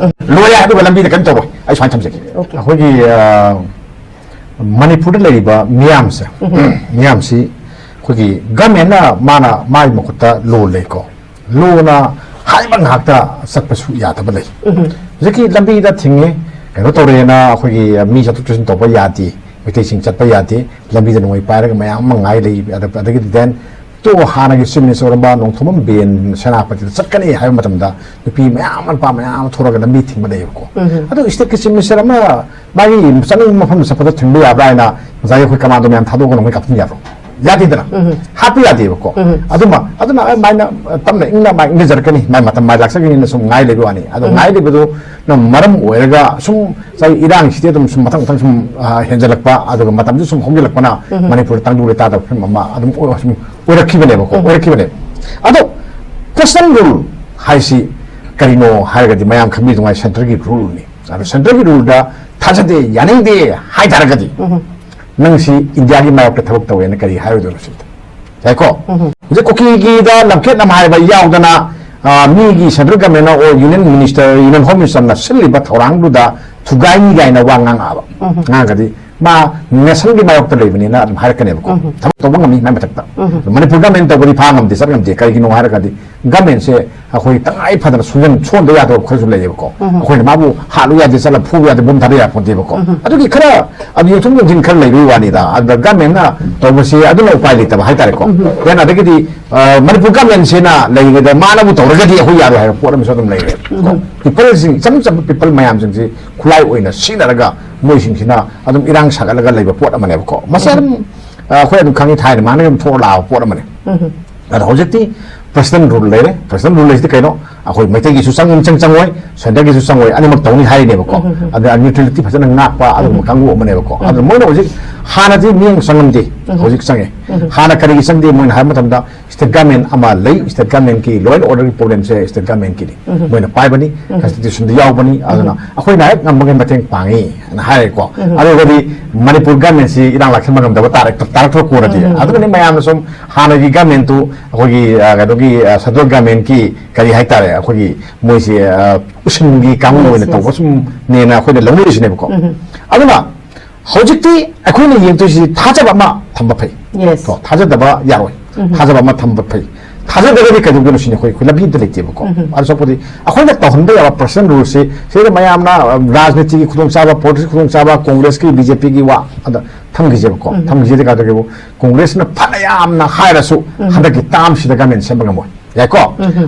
ꯂꯣꯏꯔꯦ, ꯑꯗꯨꯒ ꯂꯝꯕꯤꯗ ꯀꯩꯝ ꯇꯧꯔꯣꯏ꯫ ꯑꯩ ꯁꯨꯃꯥꯏꯅ ꯊꯝꯖꯒꯦ꯫ ꯑꯩꯈꯣꯏꯒꯤ, ꯑ, ꯃꯅꯤꯄꯨꯔꯗ ꯂꯩꯔꯤꯕ ꯃꯤꯌꯥꯝꯁꯦ, ꯃꯤꯌꯥꯝꯁꯤ ꯑꯩꯈꯣꯏꯒꯤ government ꯅ ꯃꯥꯅ ꯃꯥꯒꯤ ꯃꯈꯨꯠꯇ law ꯂꯩꯀꯣ꯫ Law ꯅ ꯍꯥꯏꯕ ꯉꯥꯛꯇ ꯆꯠꯄꯁꯨ ꯌꯥꯗꯕ ꯂꯩ꯫ ꯍꯧꯖꯤꯛꯀꯤ ꯂꯝꯕꯤꯗ ꯊꯤꯡꯉꯦ, ꯀꯩꯅꯣ ꯇꯧꯔꯦꯅ ꯑꯩꯈꯣꯏꯒꯤ ꯃꯤ ꯆꯠꯊꯣꯛ ꯆꯠꯁꯤꯟ ꯇꯧꯕ ꯌꯥꯗꯦ, ꯃꯩꯇꯩꯁꯤꯡ ꯆꯠꯄ ꯌꯥꯗꯦ, ꯂꯝꯕꯤꯗ ꯅꯣꯡꯃꯩ ꯄꯥꯏꯔꯒ ꯃꯌꯥꯝ ꯑꯃ ꯉꯥꯏ ꯂꯩ꯫ ꯑꯗ-, ꯑꯗꯒꯤꯗꯤ then ꯇꯣ ꯍꯥꯟꯅꯒꯤ ꯆꯤꯐ ꯃꯤꯅꯤꯁꯇꯔ ꯑꯣꯏꯔꯝꯕ ꯅꯣꯡꯊꯣꯝꯕꯝ ꯕꯤꯔꯦꯟ ꯁꯦꯅꯥꯄꯇꯤꯗ ꯆꯠꯀꯅꯤ ꯍꯥꯏꯕ ꯃꯇꯝꯗ ꯅꯨꯄꯤ ꯃꯌꯥꯝ ꯑꯃ, ꯅꯨꯄꯥ ꯃꯌꯥꯝ ꯑꯃ ꯊꯣꯔꯒ ꯂꯝꯕꯤ ꯊꯤꯡꯕ ꯂꯩꯌꯦꯕꯀꯣ꯫ ꯑꯗꯣ ꯁ꯭ꯇꯦꯠꯀꯤ ꯆꯤꯐ ꯃꯤꯅꯤꯁꯇꯔ ꯑꯃ ꯃꯥꯒꯤ ꯆꯠꯅꯤꯡꯕ ꯃꯐꯝꯗ ꯆꯠꯄꯗ ꯊꯤꯡꯕ ꯌꯥꯕ꯭ꯔꯥ ꯍꯥꯏꯅ ꯉꯁꯥꯏꯒꯤ ꯑꯩꯈꯣꯏ ꯀꯃꯥꯟꯗꯣ ꯃꯌꯥꯝ ꯊꯥꯗꯣꯛꯑꯒ ꯅꯣꯡꯃꯩ ꯀꯥꯞꯊꯤꯟ ꯌꯥꯕ꯭ꯔꯣ? ꯌꯥꯗꯦꯗꯅ꯫ ꯍꯥꯠꯄ ꯌꯥꯗꯦꯕꯀꯣ꯫ ꯑꯗꯨꯃ ꯑꯗꯨꯅ ꯑꯗꯨꯃꯥꯏꯅ ꯇꯞꯅ ꯏꯪꯅ ꯃꯥꯏ ꯏꯪꯅꯖꯔꯛꯀꯅꯤ, ꯃꯥꯏ ꯃꯇꯝ ꯃꯥꯏ ꯂꯥꯛꯆꯒꯅꯤꯅ ꯁꯨꯝ ꯉꯥꯏ ꯂꯩꯕ ꯋꯥꯅꯤ꯫ ꯑꯗꯣ ꯉꯥꯏ ꯂꯩꯕꯗꯨꯅ ꯃꯔꯝ ꯑꯣꯏꯔꯒ ꯁꯨꯝ ꯉꯁꯥꯏ ꯏꯔꯥꯡꯁꯤꯗꯤ ꯑꯗꯨꯝ ꯁꯨꯝ ꯃꯊꯪ ꯃꯊꯪ ꯁꯨꯝ, ꯑ, ꯍꯦꯟꯖꯜꯂꯛꯄ, ꯑꯗꯨꯒ ꯃꯇꯝꯁꯨ ꯁꯨꯝ ꯍꯧꯖꯤꯜꯂꯛꯄꯅ ꯃꯅꯤꯄꯨꯔꯗ ꯇꯪꯗꯨ ꯂꯩꯇꯥꯗꯕ ꯐꯤꯕꯝ ꯑꯃ ꯑꯗꯨꯝ ꯑꯣꯏ-, ꯁꯨꯝ ꯑꯣꯏꯔꯛꯈꯤꯕꯅꯦꯕꯀꯣ, ꯑꯣꯏꯔꯛꯈꯤꯕꯅꯦꯕ꯫ ꯑꯗꯣ ꯄ꯭ꯔꯁꯅꯦꯜ ꯔꯨꯜ ꯍꯥꯏꯁꯤ ꯀꯔꯤꯅꯣ ꯍꯥꯏꯔꯒꯗꯤ ꯃꯌꯥꯝ ꯈꯪꯕꯤꯗꯨꯉꯥꯏ ꯁꯦꯟꯇꯔꯒꯤ ꯔꯨꯜꯅꯤ꯫ ꯑꯗꯣ ꯁꯦꯟꯇꯔꯒꯤ ꯔꯨꯜꯗ ꯊꯥꯖꯗꯦ, ꯌꯥꯅꯤꯡꯗꯦ ꯍꯥꯏ ꯇꯥꯔꯒꯗꯤ ꯅꯪ ꯁꯤ ꯏꯟꯗꯤꯌꯥꯒꯤ ꯃꯥꯌꯣꯛꯇ ꯊꯕꯛ ꯇꯧꯋꯦꯅ ꯀꯔꯤ ꯍꯥꯏꯔꯣꯏꯗꯣꯏꯅꯣ ꯁꯤꯗ? ꯌꯥꯏꯀꯣ? ꯍꯧꯖꯤꯛ ꯀꯨꯀꯤꯒꯤꯗ ꯂꯝꯈꯦꯠꯅꯝ ꯍꯥꯏꯕ ꯌꯥꯎꯗꯅ, ꯑ, ꯃꯤꯒꯤ ꯁꯦꯟꯇ꯭ꯔꯦꯜ ꯒꯃꯦꯟꯅ or union minister, union home ꯃꯤꯅꯤꯁꯇꯔꯅ ꯁꯤꯜꯂꯤꯕ ꯊꯧꯔꯥꯡꯗꯨꯗ ꯊꯨꯒꯥꯏꯅꯤ ꯀꯥꯏꯅ ꯋꯥ ꯉꯥꯡꯉꯛꯑꯕ, ꯉꯥꯡꯉꯒꯗꯤ ꯃꯥ ꯅꯦꯁꯟꯒꯤ ꯃꯥꯌꯣꯛꯇ ꯂꯩꯕꯅꯤꯅ ꯑꯗꯨꯝ ꯍꯥꯏꯔꯛꯀꯅꯦꯕꯀꯣ꯫ ꯊꯕꯛ ꯇꯧꯕ ꯉꯝꯃꯤ ꯃꯥꯏ ꯃꯊꯛꯇ꯫ ꯃꯅꯤꯄꯨꯔ ꯒꯃꯦꯟ ꯇꯧꯕꯗꯤ ꯐꯥ ꯉꯝꯗꯦ, ꯆꯠ ꯉꯝꯗꯦ꯫ ꯀꯔꯤꯒꯤꯅꯣ ꯍꯥꯏꯔꯒꯗꯤ ꯒꯃꯦꯟꯁꯦ ꯑꯩꯈꯣꯏ ꯇꯉꯥꯏ ꯐꯗꯅ ꯁꯨꯡꯖꯟ ꯁꯣꯟꯗ ꯌꯥꯗꯕ ꯈꯔꯁꯨ ꯂꯩꯌꯦꯕꯀꯣ꯫ ꯑꯩꯈꯣꯏꯅ ꯃꯥꯕꯨ ꯍꯥꯠꯂꯨ ꯌꯥꯗꯦ, ꯆꯠꯂ ꯐꯨꯕ ꯌꯥꯗꯦ, ꯕꯣꯝ ꯊꯥꯗ ꯌꯥꯄꯣꯟꯇꯦꯕꯀꯣ꯫ ꯑꯗꯨꯒꯤ ꯈꯔ ꯑꯗꯨ ꯌꯦꯡꯊꯣꯛ ꯌꯦꯡꯁꯤꯟ ꯈꯔ ꯂꯩꯕꯒꯤ ꯋꯥꯅꯤꯗ꯫ ꯑꯗ ꯒꯃꯦꯟꯅ ꯇꯧꯕꯁꯦ ꯑꯗꯨꯅ ꯎꯄꯥꯏ ꯂꯩꯇꯕ ꯍꯥꯏꯇꯥꯔꯦꯀꯣ꯫ Then ꯑꯗꯒꯤꯗꯤ, ꯑ, ꯃꯅꯤꯄꯨꯔ ꯒꯃꯦꯟꯁꯤꯅ ꯂꯩꯔꯤꯉꯩꯗ ꯃꯥꯅꯕꯨ ꯇꯧꯔꯒꯗꯤ ꯑꯩꯈꯣꯏ ꯌꯥꯔꯣꯏ ꯍꯥꯏꯕ ꯄꯣꯠ ꯑꯃꯁꯨ ꯑꯗꯨꯝ ꯂꯩꯔꯦꯕꯀꯣ꯫ ꯄꯤꯄꯜꯁꯤꯡ, ꯏꯆꯝ ꯆꯝꯕ ꯄꯤꯄꯜ ꯃꯌꯥꯝꯁꯤꯡꯁꯤ ꯈꯨꯠꯂꯥꯏ ꯑꯣꯏꯅ ꯁꯤꯖꯤꯟꯅꯔꯒ ꯃꯣꯏꯁꯤꯡꯁꯤꯅ ꯑꯗꯨꯝ ꯏꯔꯥꯡ ꯁꯥꯒꯠꯂꯒ ꯂꯩꯕ ꯄꯣꯠ ꯑꯃꯅꯦꯕꯀꯣ꯫ ꯃꯁꯤ ꯑꯗꯨꯝ, ꯑ, ꯑꯩꯈꯣꯏ ꯑꯗꯨꯝ ꯈꯪꯉꯤ, ꯊꯥꯏꯅ ꯃꯥꯅ ꯑꯗꯨꯝ ꯊꯣꯛꯑ ꯂꯥꯛꯑꯕ ꯄꯣꯠ ꯑꯃꯅꯤ꯫ ꯑꯗꯣ ꯍꯧꯖꯤꯛꯇꯤ ꯄ꯭ꯔꯁꯅꯦꯜ ꯔꯨꯜ ꯂꯩꯔꯦ꯫ ꯄ꯭ꯔꯁꯅꯦꯜ ꯔꯨꯜ ꯂꯩꯁꯤꯗꯤ ꯀꯩꯅꯣ? ꯑꯩꯈꯣꯏ ꯃꯩꯇꯩꯒꯤꯁꯨ ꯆꯪ-, ꯆꯪ-, ꯆꯪꯉꯣꯏ, ꯁꯦꯟꯇꯔꯒꯤꯁꯨ ꯆꯪꯉꯣꯏ, ꯑꯅꯤꯃꯛ ꯇꯧꯅꯤ ꯍꯥꯏꯔꯤꯅꯦꯕꯀꯣ꯫ ꯑꯗ ꯅ꯭ꯌꯨꯇ꯭ꯔꯦꯂꯤꯇꯤ ꯐꯖꯅ ꯉꯥꯛꯄ ꯑꯗꯨꯒꯨꯝꯕ ꯀꯥꯡꯕꯨ ꯑꯃꯅꯦꯕꯀꯣ꯫ ꯑꯗꯨ ꯃꯣꯏꯅ ꯍꯧꯖꯤꯛ, ꯍꯥꯟꯅꯗꯤ ꯃꯤꯠꯌꯦꯡ ꯆꯪꯉꯝꯗꯦ, ꯍꯧꯖꯤꯛ ꯆꯪꯉꯦ꯫ ꯍꯥꯟꯅ ꯀꯔꯤꯒꯤ ꯆꯪꯗꯦ? ꯃꯣꯏꯅ ꯍꯥꯏꯕ ꯃꯇꯝꯗ ꯁ꯭ꯇꯦꯠ ꯒꯃꯦꯟ ꯑꯃ ꯂꯩ, ꯁ꯭ꯇꯦꯠ ꯒꯃꯦꯟꯒꯤ ꯂꯣ ꯑꯦꯟ ꯑꯣꯔꯗꯔꯒꯤ ꯄ꯭ꯔꯣꯕ꯭ꯂꯦꯝꯁꯦ ꯁ꯭ꯇꯦꯠ ꯒꯃꯦꯟꯒꯤꯅꯤ꯫ ꯃꯣꯏꯅ ꯄꯥꯏꯕꯅꯤ, ꯀꯟꯁꯇꯤꯇ꯭ꯌꯨꯁꯟꯗ ꯌꯥꯎꯕꯅꯤ, ꯑꯗꯨꯅ ꯑꯩꯈꯣꯏꯅ ꯍꯦꯛ ꯉꯝꯕꯒꯩ ꯃꯇꯦꯡ ꯄꯥꯡꯉꯤ ꯍꯥꯏꯅ ꯍꯥꯏꯔꯦꯀꯣ꯫ ꯑꯗꯨꯒꯗꯤ ꯃꯅꯤꯄꯨꯔ ꯒꯃꯦꯟꯁꯤ ꯏꯔꯥꯡ ꯂꯥꯛꯁꯟꯕ ꯉꯝꯗꯕ ꯇꯥꯔꯛ-, ꯇꯥꯔꯛꯇ꯭ꯔꯣ ꯀꯣꯟꯅꯗꯤ? ꯑꯗꯨꯅꯅꯤ ꯃꯌꯥꯝꯅ ꯁꯨꯝ ꯍꯥꯟꯅꯒꯤ ꯒꯃꯦꯟꯇꯨ ꯑꯩꯈꯣꯏꯒꯤ, ꯑ, ꯀꯩꯅꯣꯒꯤ, ꯑ, ꯁꯦꯟꯇ꯭ꯔꯦꯜ ꯒꯃꯦꯟꯀꯤ ꯀꯔꯤ ꯍꯥꯏꯇꯥꯔꯦ, ꯑꯩꯈꯣꯏꯒꯤ ꯃꯣꯏꯁꯦ, ꯑ, ꯎꯁꯤꯟꯒꯤ ꯀꯥꯡꯕꯨ ꯑꯣꯏꯅ ꯇꯧꯕ ꯁꯨꯝꯅꯦꯅ ꯑꯩꯈꯣꯏꯅ ꯂꯧꯅꯔꯤꯁꯤꯅꯦꯕꯀꯣ꯫ ꯑꯗꯨꯅ ꯍꯧꯖꯤꯛꯇꯤ ꯑꯩꯈꯣꯏꯅ ꯌꯦꯡꯗꯣꯏꯁꯤ ꯊꯥꯖꯕ ꯑꯃ ꯊꯝꯕ ꯐꯩ꯫ ꯀꯣ, ꯊꯥꯖꯗꯕ ꯌꯥꯔꯣꯏ꯫ ꯊꯥꯖꯕ ꯑꯃ ꯊꯝꯕ ꯐꯩ꯫ ꯊꯥꯖꯗ꯭ꯔꯒꯗꯤ ꯀꯩꯗꯧꯗꯣꯏꯅꯣ ꯁꯤꯅꯤ꯫ ꯑꯩꯈꯣꯏ ꯑꯩꯈꯣꯏ ꯂꯝꯕꯤ ꯑꯝꯇ ꯂꯩꯇꯦꯕꯀꯣ꯫ ꯑꯗꯨ ꯁꯣꯛꯄꯗꯤ ꯑꯩꯈꯣꯏꯅ ꯇꯧꯍꯟꯕ ꯌꯥꯕ ꯄ꯭ꯔꯁꯤꯗꯦꯟ ꯔꯨꯜꯁꯤ ꯁꯤꯗ ꯃꯌꯥꯝꯅ, ꯑ, ꯔꯥꯖꯅꯤꯇꯤꯒꯤ ꯈꯨꯗꯣꯡꯆꯥꯕ, ꯄꯣꯂꯤꯇꯤꯛꯁꯀꯤ ꯈꯨꯗꯣꯡꯆꯥꯕ, ꯀꯣꯡꯒ꯭ꯔꯦꯁꯀꯤ, ꯕꯤ ꯖꯦ ꯄꯤꯒꯤ ꯋꯥ ꯑꯗ ꯊꯝꯈꯤꯁꯦꯕꯀꯣ꯫ ꯊꯝꯈꯤꯁꯦꯗꯤ ꯀꯥꯏꯗꯧꯒꯦꯕꯨ, ꯀꯣꯡꯒ꯭ꯔꯦꯁꯅ ꯐꯅ ꯌꯥꯝꯅ ꯍꯥꯏꯔꯁꯨ ꯍꯟꯗꯛꯀꯤ ꯇꯥꯝꯁꯤꯗ ꯒꯃꯦꯟ ꯁꯦꯝꯕ ꯉꯝꯃꯣꯏ꯫ ꯌꯥꯏꯀꯣ?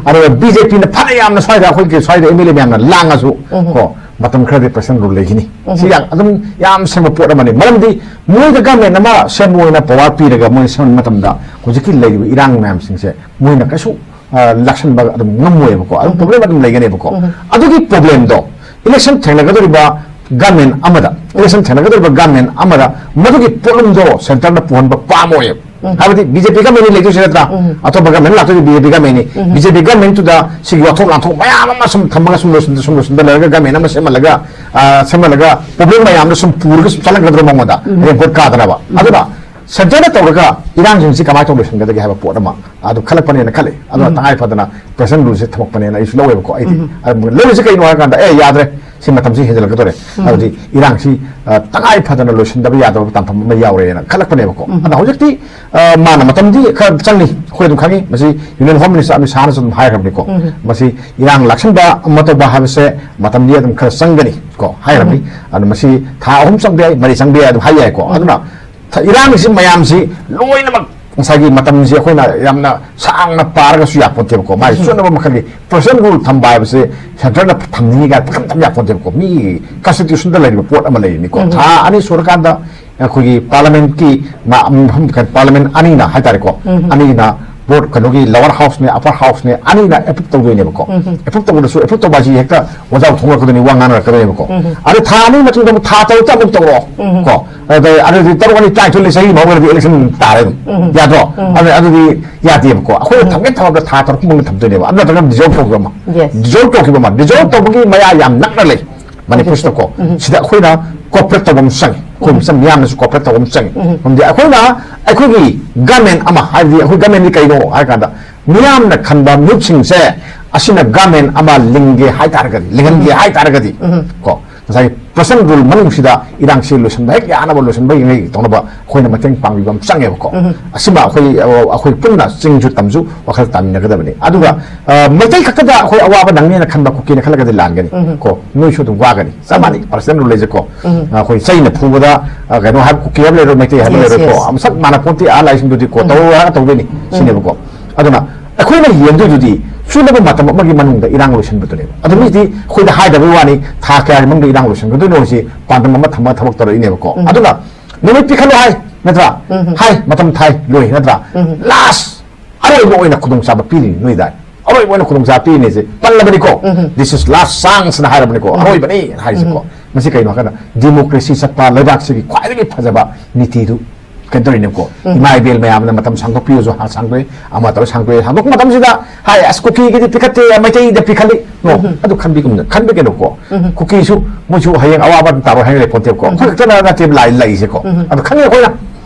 ꯑꯗꯨꯒ ꯕꯤ ꯖꯦ ꯄꯤꯅ ꯐꯅ ꯌꯥꯝꯅ ꯁ꯭ꯋꯥꯏꯗ ꯑꯩꯈꯣꯏꯒꯤ ꯁ꯭ꯋꯥꯏꯗ ꯑꯦꯝ ꯑꯦꯜ ꯑꯦ ꯃꯌꯥꯝꯅ ꯂꯥꯡꯉꯁꯨ ꯀꯣ, ꯃꯇꯝ ꯈꯔꯗꯤ ꯄ꯭ꯔꯁꯤꯗꯦꯟ ꯔꯨꯜ ꯂꯩꯈꯤꯅꯤ꯫ ꯁꯤ ꯌꯥꯝ ꯑꯗꯨꯝ ꯌꯥꯝ ꯁꯦꯝꯕ ꯄꯣꯠ ꯑꯃꯅꯤ꯫ ꯃꯔꯝꯗꯤ ꯃꯣꯏꯗ ꯒꯃꯦꯟ ꯑꯃ ꯁꯦꯝꯕ ꯑꯣꯏꯅ ꯄꯋꯥꯔ ꯄꯤꯔꯒ ꯃꯣꯏꯅ ꯁꯦꯝꯕ ꯃꯇꯝꯗ ꯍꯧꯖꯤꯛꯀꯤ ꯂꯩꯔꯤꯕ ꯏꯔꯥꯡ ꯃꯌꯥꯝꯁꯤꯡꯁꯦ ꯃꯣꯏꯅ ꯀꯩꯁꯨ, ꯑ, ꯂꯥꯛꯁꯟꯕ ꯑꯗꯨꯝ ꯉꯝꯃꯣꯏꯕꯀꯣ꯫ ꯑꯗꯨꯝ ꯄ꯭ꯔꯣꯕ꯭ꯂꯦꯝ ꯑꯗꯨꯝ ꯂꯩꯒꯅꯦꯕꯀꯣ꯫ ꯑꯗꯨꯒꯤ ꯄ꯭ꯔꯣꯕ꯭ꯂꯦꯝꯗꯣ ꯏꯂꯦꯛꯁꯟ ꯊꯦꯡꯅꯒꯗꯧꯔꯤꯕ ꯒꯃꯦꯟ ꯑꯃꯗ, ꯏꯂꯦꯛꯁꯟ ꯊꯦꯡꯅꯒꯗꯧꯔꯤꯕ ꯒꯃꯦꯟ ꯑꯃꯗ ꯃꯗꯨꯒꯤ ꯄꯣꯠꯂꯨꯝꯗꯣ ꯁꯦꯟꯇꯔꯗ ꯄꯨꯍꯟꯕ ꯄꯥꯝꯃꯣꯏꯕ꯫ ꯍꯥꯏꯕꯗꯤ ꯕꯤ ꯖꯦ ꯄꯤ ꯒꯃꯦꯟꯅꯤ ꯂꯩꯗꯣꯏꯁꯤ ꯅꯠꯇ꯭ꯔꯥ? ꯑꯇꯣꯞꯄ ꯒꯃꯦꯟ ꯂꯥꯛꯇꯣꯏꯁꯤ ꯕꯤ ꯖꯦ ꯄꯤ ꯒꯃꯦꯟꯅꯤ꯫ ꯕꯤ ꯖꯦ ꯄꯤ ꯒꯃꯦꯟꯇꯨꯗ ꯁꯤꯒꯤ ꯋꯥꯊꯣꯛ ꯂꯥꯟꯊꯣꯛ ꯃꯌꯥꯝ ꯑꯃ ꯁꯨꯝ ꯊꯝꯃꯒ ꯁꯨꯝ ꯂꯣꯏꯁꯤꯟ-, ꯁꯨꯝ ꯂꯣꯏꯁꯤꯟꯗ ꯂꯩꯔꯒ ꯒꯃꯦꯟ ꯑꯃ ꯁꯦꯝꯍꯜꯂꯒ, ꯑ, ꯁꯦꯝꯍꯜꯂꯒ ꯄ꯭ꯔꯣꯕ꯭ꯂꯦꯝ ꯃꯌꯥꯝꯗꯣ ꯁꯨꯝ ꯄꯨꯔꯒ ꯁꯨꯝ ꯆꯠꯍꯟꯒꯗ꯭ꯔꯣ ꯃꯉꯣꯟꯗ ꯔꯦꯡ ꯚꯣꯠ ꯀꯥꯗꯅꯕ? ꯑꯗꯨꯅ ꯁꯦꯟꯇꯔꯗ ꯇꯧꯔꯒ ꯏꯔꯥꯡꯁꯤꯡꯁꯤ ꯀꯃꯥꯏꯅ ꯇꯧꯔ ꯂꯣꯏꯁꯤꯟꯒꯗꯒꯦ ꯍꯥꯏꯕ ꯄꯣꯠ ꯑꯃ ꯑꯗꯨ ꯈꯜꯂꯛꯄꯅꯦꯅ ꯈꯜꯂꯦ꯫ ꯑꯗꯨꯅ ꯇꯉꯥꯏ ꯐꯗꯅ ꯄ꯭ꯔꯁꯤꯗꯦꯟ ꯔꯨꯜꯁꯦ ꯊꯝꯃꯛꯄꯅꯦꯅ ꯑꯩꯁꯨ ꯂꯧꯋꯦꯕꯀꯣ꯫ ꯑꯩꯗꯤ ꯑꯗꯨ ꯂꯧꯔꯤꯁꯦ ꯀꯩꯅꯣ ꯍꯥꯏꯔꯀꯥꯟꯗ, ꯑꯦ, ꯌꯥꯗ꯭ꯔꯦ, ꯁꯤ ꯃꯇꯝꯁꯤ ꯍꯦꯟꯖꯜꯂꯛꯀꯗꯧꯔꯦ꯫ ꯍꯥꯏꯕꯗꯤ ꯏꯔꯥꯡꯁꯤ, ꯑ, ꯇꯉꯥꯏ ꯐꯗꯅ ꯂꯣꯏꯁꯤꯟꯗꯕ ꯌꯥꯗꯕ ꯇꯥꯟꯐꯝ ꯑꯃ ꯌꯥꯎꯔꯦꯅ ꯈꯜꯂꯛꯄꯅꯦꯕꯀꯣ꯫ ꯑꯗ ꯍꯧꯖꯤꯛꯇꯤ, ꯑ, ꯃꯥꯅ ꯃꯇꯝꯗꯤ ꯈꯔ ꯆꯪꯅꯤ, ꯑꯩꯈꯣꯏ ꯑꯗꯨꯝ ꯈꯪꯉꯤ꯫ ꯃꯁꯤ ꯌꯨꯅꯤꯌꯟ ꯍꯣꯝ ꯃꯤꯅꯤꯁꯇꯔ ꯑꯃꯤꯠ ꯁꯥꯍꯅꯁꯨ ꯑꯗꯨꯝ ꯍꯥꯏꯈ꯭ꯔꯕꯅꯤꯀꯣ꯫ ꯃꯁꯤ ꯏꯔꯥꯡ ꯂꯥꯛꯁꯤꯟꯕ ꯑꯃ ꯇꯧꯕ ꯍꯥꯏꯕꯁꯦ ꯃꯇꯝꯗꯤ ꯑꯗꯨꯝ ꯈꯔ ꯆꯪꯒꯅꯤ ꯀꯣ ꯍꯥꯏꯈ꯭ꯔꯕꯅꯤ꯫ ꯑꯗꯨ ꯃꯁꯤ ꯊꯥ ꯑꯍꯨꯝ ꯆꯪꯕ ꯌꯥꯏ, ꯃꯔꯤ ꯆꯪꯕ ꯌꯥꯏ, ꯑꯗꯨꯝ ꯍꯥꯏ ꯌꯥꯏꯀꯣ꯫ ꯑꯗꯨꯅ ꯊ-, ꯏꯔꯥꯡꯁꯤ ꯃꯌꯥꯝꯁꯤ ꯂꯣꯏꯅꯃꯛ ꯉꯁꯥꯏꯒꯤ ꯃꯇꯝꯁꯤ ꯑꯩꯈꯣꯏꯅ ꯌꯥꯝꯅ ꯁꯥꯡꯅ ꯄꯥꯔꯒꯁꯨ ꯌꯥꯄꯣꯠꯇꯦꯕꯀꯣ꯫ ꯃꯥꯒꯤ ꯆꯨꯅꯕ ꯃꯈꯜꯒꯤ ꯄ꯭ꯔꯁꯤꯗꯦꯟ ꯔꯨꯜ ꯊꯝꯕ ꯍꯥꯏꯕꯁꯦ ꯁꯦꯟꯇꯔꯗ ꯊꯝꯅꯤꯡꯉꯤ ꯀꯥꯏꯅ ꯄꯪꯊꯝ ꯊꯝ ꯌꯥꯄꯣꯠꯇꯦꯕꯀꯣ꯫ ꯃꯤ ꯀꯟꯁꯇꯤꯇ꯭ꯌꯨꯁꯟꯗ ꯂꯩꯔꯤꯕ ꯄꯣꯠ ꯑꯃ ꯂꯩꯔꯤꯅꯤꯀꯣ꯫ ꯊꯥ ꯑꯅꯤ ꯁꯨꯔꯀꯥꯟꯗ ꯑꯩꯈꯣꯏꯒꯤ ꯄꯥꯔꯂꯤꯌꯥꯃꯦꯟꯠꯀꯤ ꯃ-, ꯃꯐꯝ, ꯄꯥꯔꯂꯤꯌꯥꯃꯦꯟꯠ ꯑꯅꯤꯅ ꯍꯥꯏꯇꯥꯔꯦꯀꯣ, ꯑꯅꯤꯅ ꯕꯣꯠ ꯀꯩꯅꯣꯒꯤ ꯂꯋꯔ ꯍꯥꯎꯁꯅꯦ, ꯑꯄꯔ ꯍꯥꯎꯁꯅꯦ, ꯑꯅꯤꯅ ꯑꯦꯄ꯭ꯔꯨꯞ ꯇꯧꯗꯣꯏꯅꯦꯕꯀꯣ꯫ ꯑꯦꯄ꯭ꯔꯨꯞ ꯇꯧꯕꯗꯁꯨ, ꯑꯦꯄ꯭ꯔꯨꯞ ꯇꯧꯕ ꯍꯥꯏꯁꯤ ꯍꯦꯛꯇ ꯋꯥꯖꯥꯎ ꯊꯣꯛꯂꯛꯀꯗꯣꯏꯅꯤ, ꯋꯥ ꯉꯥꯡꯅꯔꯛꯀꯗꯣꯏꯅꯦꯕꯀꯣ꯫ ꯑꯗꯩ ꯊꯥ ꯑꯅꯤ ꯃꯇꯨꯡꯗ ꯑꯃꯨꯛ ꯊꯥ ꯇꯔꯨꯛꯇ ꯑꯃꯨꯛ ꯇꯧꯔꯣ ꯀꯣ꯫ ꯑꯗꯩ ꯑꯗꯨꯗꯤ ꯇꯔꯨꯛ ꯑꯅꯤ ꯇꯔꯥꯅꯤꯊꯣꯏ ꯂꯩ, ꯆꯍꯤ ꯑꯃ ꯍꯧꯈ꯭ꯔꯗꯤ ꯏꯂꯦꯛꯁꯟ ꯇꯥꯔꯦ ꯑꯗꯨꯝ꯫ ꯌꯥꯗ꯭ꯔꯣ? ꯑꯗꯨ, ꯑꯗꯨꯗꯤ ꯌꯥꯗꯦꯕꯀꯣ꯫ ꯑꯩꯈꯣꯏꯅ ꯊꯝꯒꯦ ꯊꯝꯃꯕꯗ ꯊꯥ ꯇꯔꯨꯛ ꯃꯅꯨꯡꯗ ꯊꯝꯗꯣꯏꯅꯦꯕ꯫ ꯑꯗꯨ ꯅꯠꯇ꯭ꯔꯒ ꯗꯤꯖꯣꯜꯕ ꯇꯧꯈꯤꯕ ꯑꯃ꯫ Yes. ꯗꯤꯖꯣꯜꯕ ꯇꯧꯈꯤꯕ ꯑꯃ꯫ ꯗꯤꯖꯣꯜꯕ ꯇꯧꯕꯒꯤ ꯃꯌꯥ ꯌꯥꯝ ꯅꯛꯅ ꯂꯩ ꯃꯅꯤꯄꯨꯔꯁꯤꯗꯀꯣ꯫ ꯁꯤꯗ ꯑꯩꯈꯣꯏꯅ ꯀꯣꯑꯣꯄꯔꯦꯠ ꯇꯧꯕ ꯑꯃ ꯆꯪꯉꯤ꯫ ꯑꯩꯈꯣꯏ ꯃꯤꯆꯝ ꯃꯤꯌꯥꯝꯅꯁꯨ ꯀꯣꯑꯣꯄꯔꯦꯠ ꯇꯧꯕ ꯑꯃ ꯆꯪꯉꯤ꯫ ꯃꯔꯝꯗꯤ ꯑꯩꯈꯣꯏꯅ ꯑꯩꯈꯣꯏꯒꯤ ꯒꯃꯦꯟ ꯑꯃ, ꯍꯥꯏꯕꯗꯤ ꯑꯩꯈꯣꯏ ꯒꯃꯦꯟꯗꯤ ꯀꯩꯅꯣ ꯍꯥꯏꯔ ꯀꯥꯟꯗ ꯃꯤꯌꯥꯝꯅ ꯈꯟꯕ ꯃꯤꯍꯨꯠꯁꯤꯡꯁꯦ ꯑꯁꯤꯅ ꯒꯃꯦꯟ ꯑꯃ ꯂꯤꯡꯒꯦ ꯍꯥꯏ ꯇꯥꯔꯒꯗꯤ, ꯂꯤꯡꯍꯟꯒꯦ ꯍꯥꯏ ꯇꯥꯔꯒꯗꯤ ꯀꯣ, ꯉꯁꯥꯏꯒꯤ President rule ꯃꯅꯨꯡꯁꯤꯗ ꯏꯔꯥꯡꯁꯤ ꯂꯣꯏꯁꯤꯟꯕ ꯍꯦꯛ ꯌꯥꯅꯕ, ꯂꯣꯏꯁꯤꯟꯕ ꯌꯥꯅꯕ ꯇꯧꯅꯕ ꯑꯩꯈꯣꯏꯅ ꯃꯇꯦꯡ ꯄꯥꯡꯕꯤꯕ ꯑꯃ ꯆꯪꯉꯦꯕꯀꯣ꯫ ꯑꯁꯤꯃ ꯑꯩꯈꯣꯏ, ꯑꯩꯈꯣꯏ ꯄꯨꯟꯅ ꯆꯤꯡꯁꯨ ꯇꯝꯁꯨ ꯋꯥꯈꯜ ꯇꯥꯃꯤꯟꯅꯒꯗꯕꯅꯤ꯫ ꯑꯗꯨꯒ, ꯑ, ꯃꯩꯇꯩ ꯈꯛꯇꯗ ꯑꯩꯈꯣꯏ ꯑꯋꯥꯕ ꯅꯪꯅꯦꯅ ꯈꯟꯕ ꯀꯨꯀꯤꯅ ꯈꯜꯂꯒꯗꯤ ꯂꯥꯟꯒꯅꯤ ꯀꯣ꯫ ꯅꯣꯏꯁꯨ ꯑꯗꯨꯝ ꯋꯥꯒꯅꯤ꯫ ꯆꯞ ꯃꯥꯟꯅꯩ꯫ President rule ꯂꯩꯖꯩꯀꯣ꯫ ꯑꯩꯈꯣꯏ ꯆꯩꯅ ꯐꯨꯕꯗ, ꯑ, ꯀꯩꯅꯣ ꯍꯥꯏꯕ ꯀꯨꯀꯤ ꯍꯥꯏꯕ ꯂꯩꯔꯣꯏ, ꯃꯩꯇꯩ ꯍꯥꯏꯕ ꯂꯩꯔꯣꯏꯀꯣ꯫ ꯃꯁꯛ ꯃꯥꯟꯅ ꯄꯣꯠꯇꯤ ꯑꯍꯜ ꯂꯥꯏꯁꯤꯡꯗꯨꯗꯤ ꯀꯣ, ꯇꯧꯔꯣꯏ ꯍꯥꯏꯔꯒ ꯇꯧꯗꯣꯏꯅꯤ ꯁꯤꯅꯦꯕꯀꯣ꯫ ꯑꯗꯨꯅ ꯑꯩꯈꯣꯏꯅ ꯌꯦꯡꯗꯣꯏꯗꯨꯗꯤ ꯆꯨꯅꯕ ꯃꯇꯝ ꯑꯃꯒꯤ ꯃꯅꯨꯡꯗ ꯏꯔꯥꯡ ꯂꯣꯏꯁꯤꯟꯕꯗꯨꯅꯦꯕ꯫ ꯑꯗꯨ ꯃꯤꯗꯤ ꯑꯩꯈꯣꯏꯗ ꯍꯥꯏꯗꯕꯩ ꯋꯥꯅꯤ, ꯊꯥ ꯀꯌꯥꯒꯤ ꯃꯅꯨꯡꯗ ꯏꯔꯥꯡ ꯂꯣꯏꯁꯤꯟꯒꯗꯣꯏꯅꯣ ꯍꯥꯏꯁꯤ ꯄꯥꯟꯗꯝ ꯑꯃ ꯊꯝꯃꯒ ꯊꯕꯛ ꯇꯧꯔꯛꯏꯅꯦꯕꯀꯣ꯫ ꯑꯗꯨꯅ ꯅꯨꯃꯤꯠ ꯄꯤꯈꯠꯂꯣ ꯍꯥꯏ ꯅꯠꯇ꯭ꯔꯥ? ꯍꯥꯏ, ꯃꯇꯝ ꯊꯥꯏ, ꯂꯣꯏ ꯅꯠꯇ꯭ꯔꯥ? Last ꯑꯔꯣꯏꯕ ꯑꯣꯏꯅ ꯈꯨꯗꯣꯡꯆꯥꯕ ꯄꯤꯔꯤꯅꯤ ꯅꯣꯏꯗ꯫ ꯑꯔꯣꯏꯕ ꯑꯣꯏꯅ ꯈꯨꯗꯣꯡꯆꯥꯕ ꯄꯤꯔꯤꯅꯤꯁꯦ ꯄꯜꯂꯕꯅꯤꯀꯣ꯫ This is last chance ꯅ ꯍꯥꯏꯔꯕꯅꯤꯀꯣ꯫ ꯑꯔꯣꯏꯕꯅꯤ ꯍꯥꯏꯁꯤꯀꯣ꯫ ꯃꯁꯤ ꯀꯩꯅꯣ ꯍꯥꯏꯀꯥꯟꯗ democracy ꯆꯠꯄ ꯂꯩꯕꯥꯛꯁꯤꯒꯤ ꯈ꯭ꯋꯥꯏꯗꯒꯤ ꯐꯖꯕ ꯅꯤꯇꯤꯗꯨ ꯀꯩꯅꯣ ꯇꯧꯔꯤꯅꯦꯕꯀꯣ꯫ ꯏꯃꯥ ꯏꯕꯦꯜ ꯃꯌꯥꯝꯅ ꯃꯇꯝ ꯁꯥꯡꯗꯣꯛꯄꯤꯌꯨꯁꯨ ꯍꯥ-, ꯁꯥꯡꯗꯣꯛꯑꯦ, ꯑꯃ ꯇꯧꯔ ꯁꯥꯡꯗꯣꯛꯑꯦ, ꯁꯥꯡꯗꯣꯛꯄ ꯃꯇꯝꯁꯤꯗ ꯍꯥꯏ, "ꯑꯁ, ꯀꯨꯀꯤꯒꯤꯗꯤ ꯄꯤꯈꯠꯇꯦ, ꯃꯩꯇꯩꯗ ꯄꯤꯈꯠꯂꯤ"꯫ No, ꯑꯗꯨ ꯈꯟꯕꯤꯒꯨꯝꯅ, ꯈꯟꯕꯤꯒꯅꯨꯀꯣ꯫ ꯀꯨꯀꯤꯁꯨ ꯃꯣꯏꯁꯨ ꯍꯌꯦꯡ ꯑꯋꯥꯕ ꯑꯗꯨꯝ ꯇꯥꯔꯣꯏ ꯍꯥꯏꯅ ꯂꯩꯄꯣꯟꯇꯦꯕꯀꯣ꯫ ꯑꯩꯈꯣꯏ ꯈꯛꯇꯅ ꯅꯠꯇꯦ ꯂꯥꯏ ꯂꯩꯁꯦꯀꯣ꯫ ꯑꯗꯨ ꯈꯪꯉꯤ ꯑꯩꯈꯣꯏꯅ꯫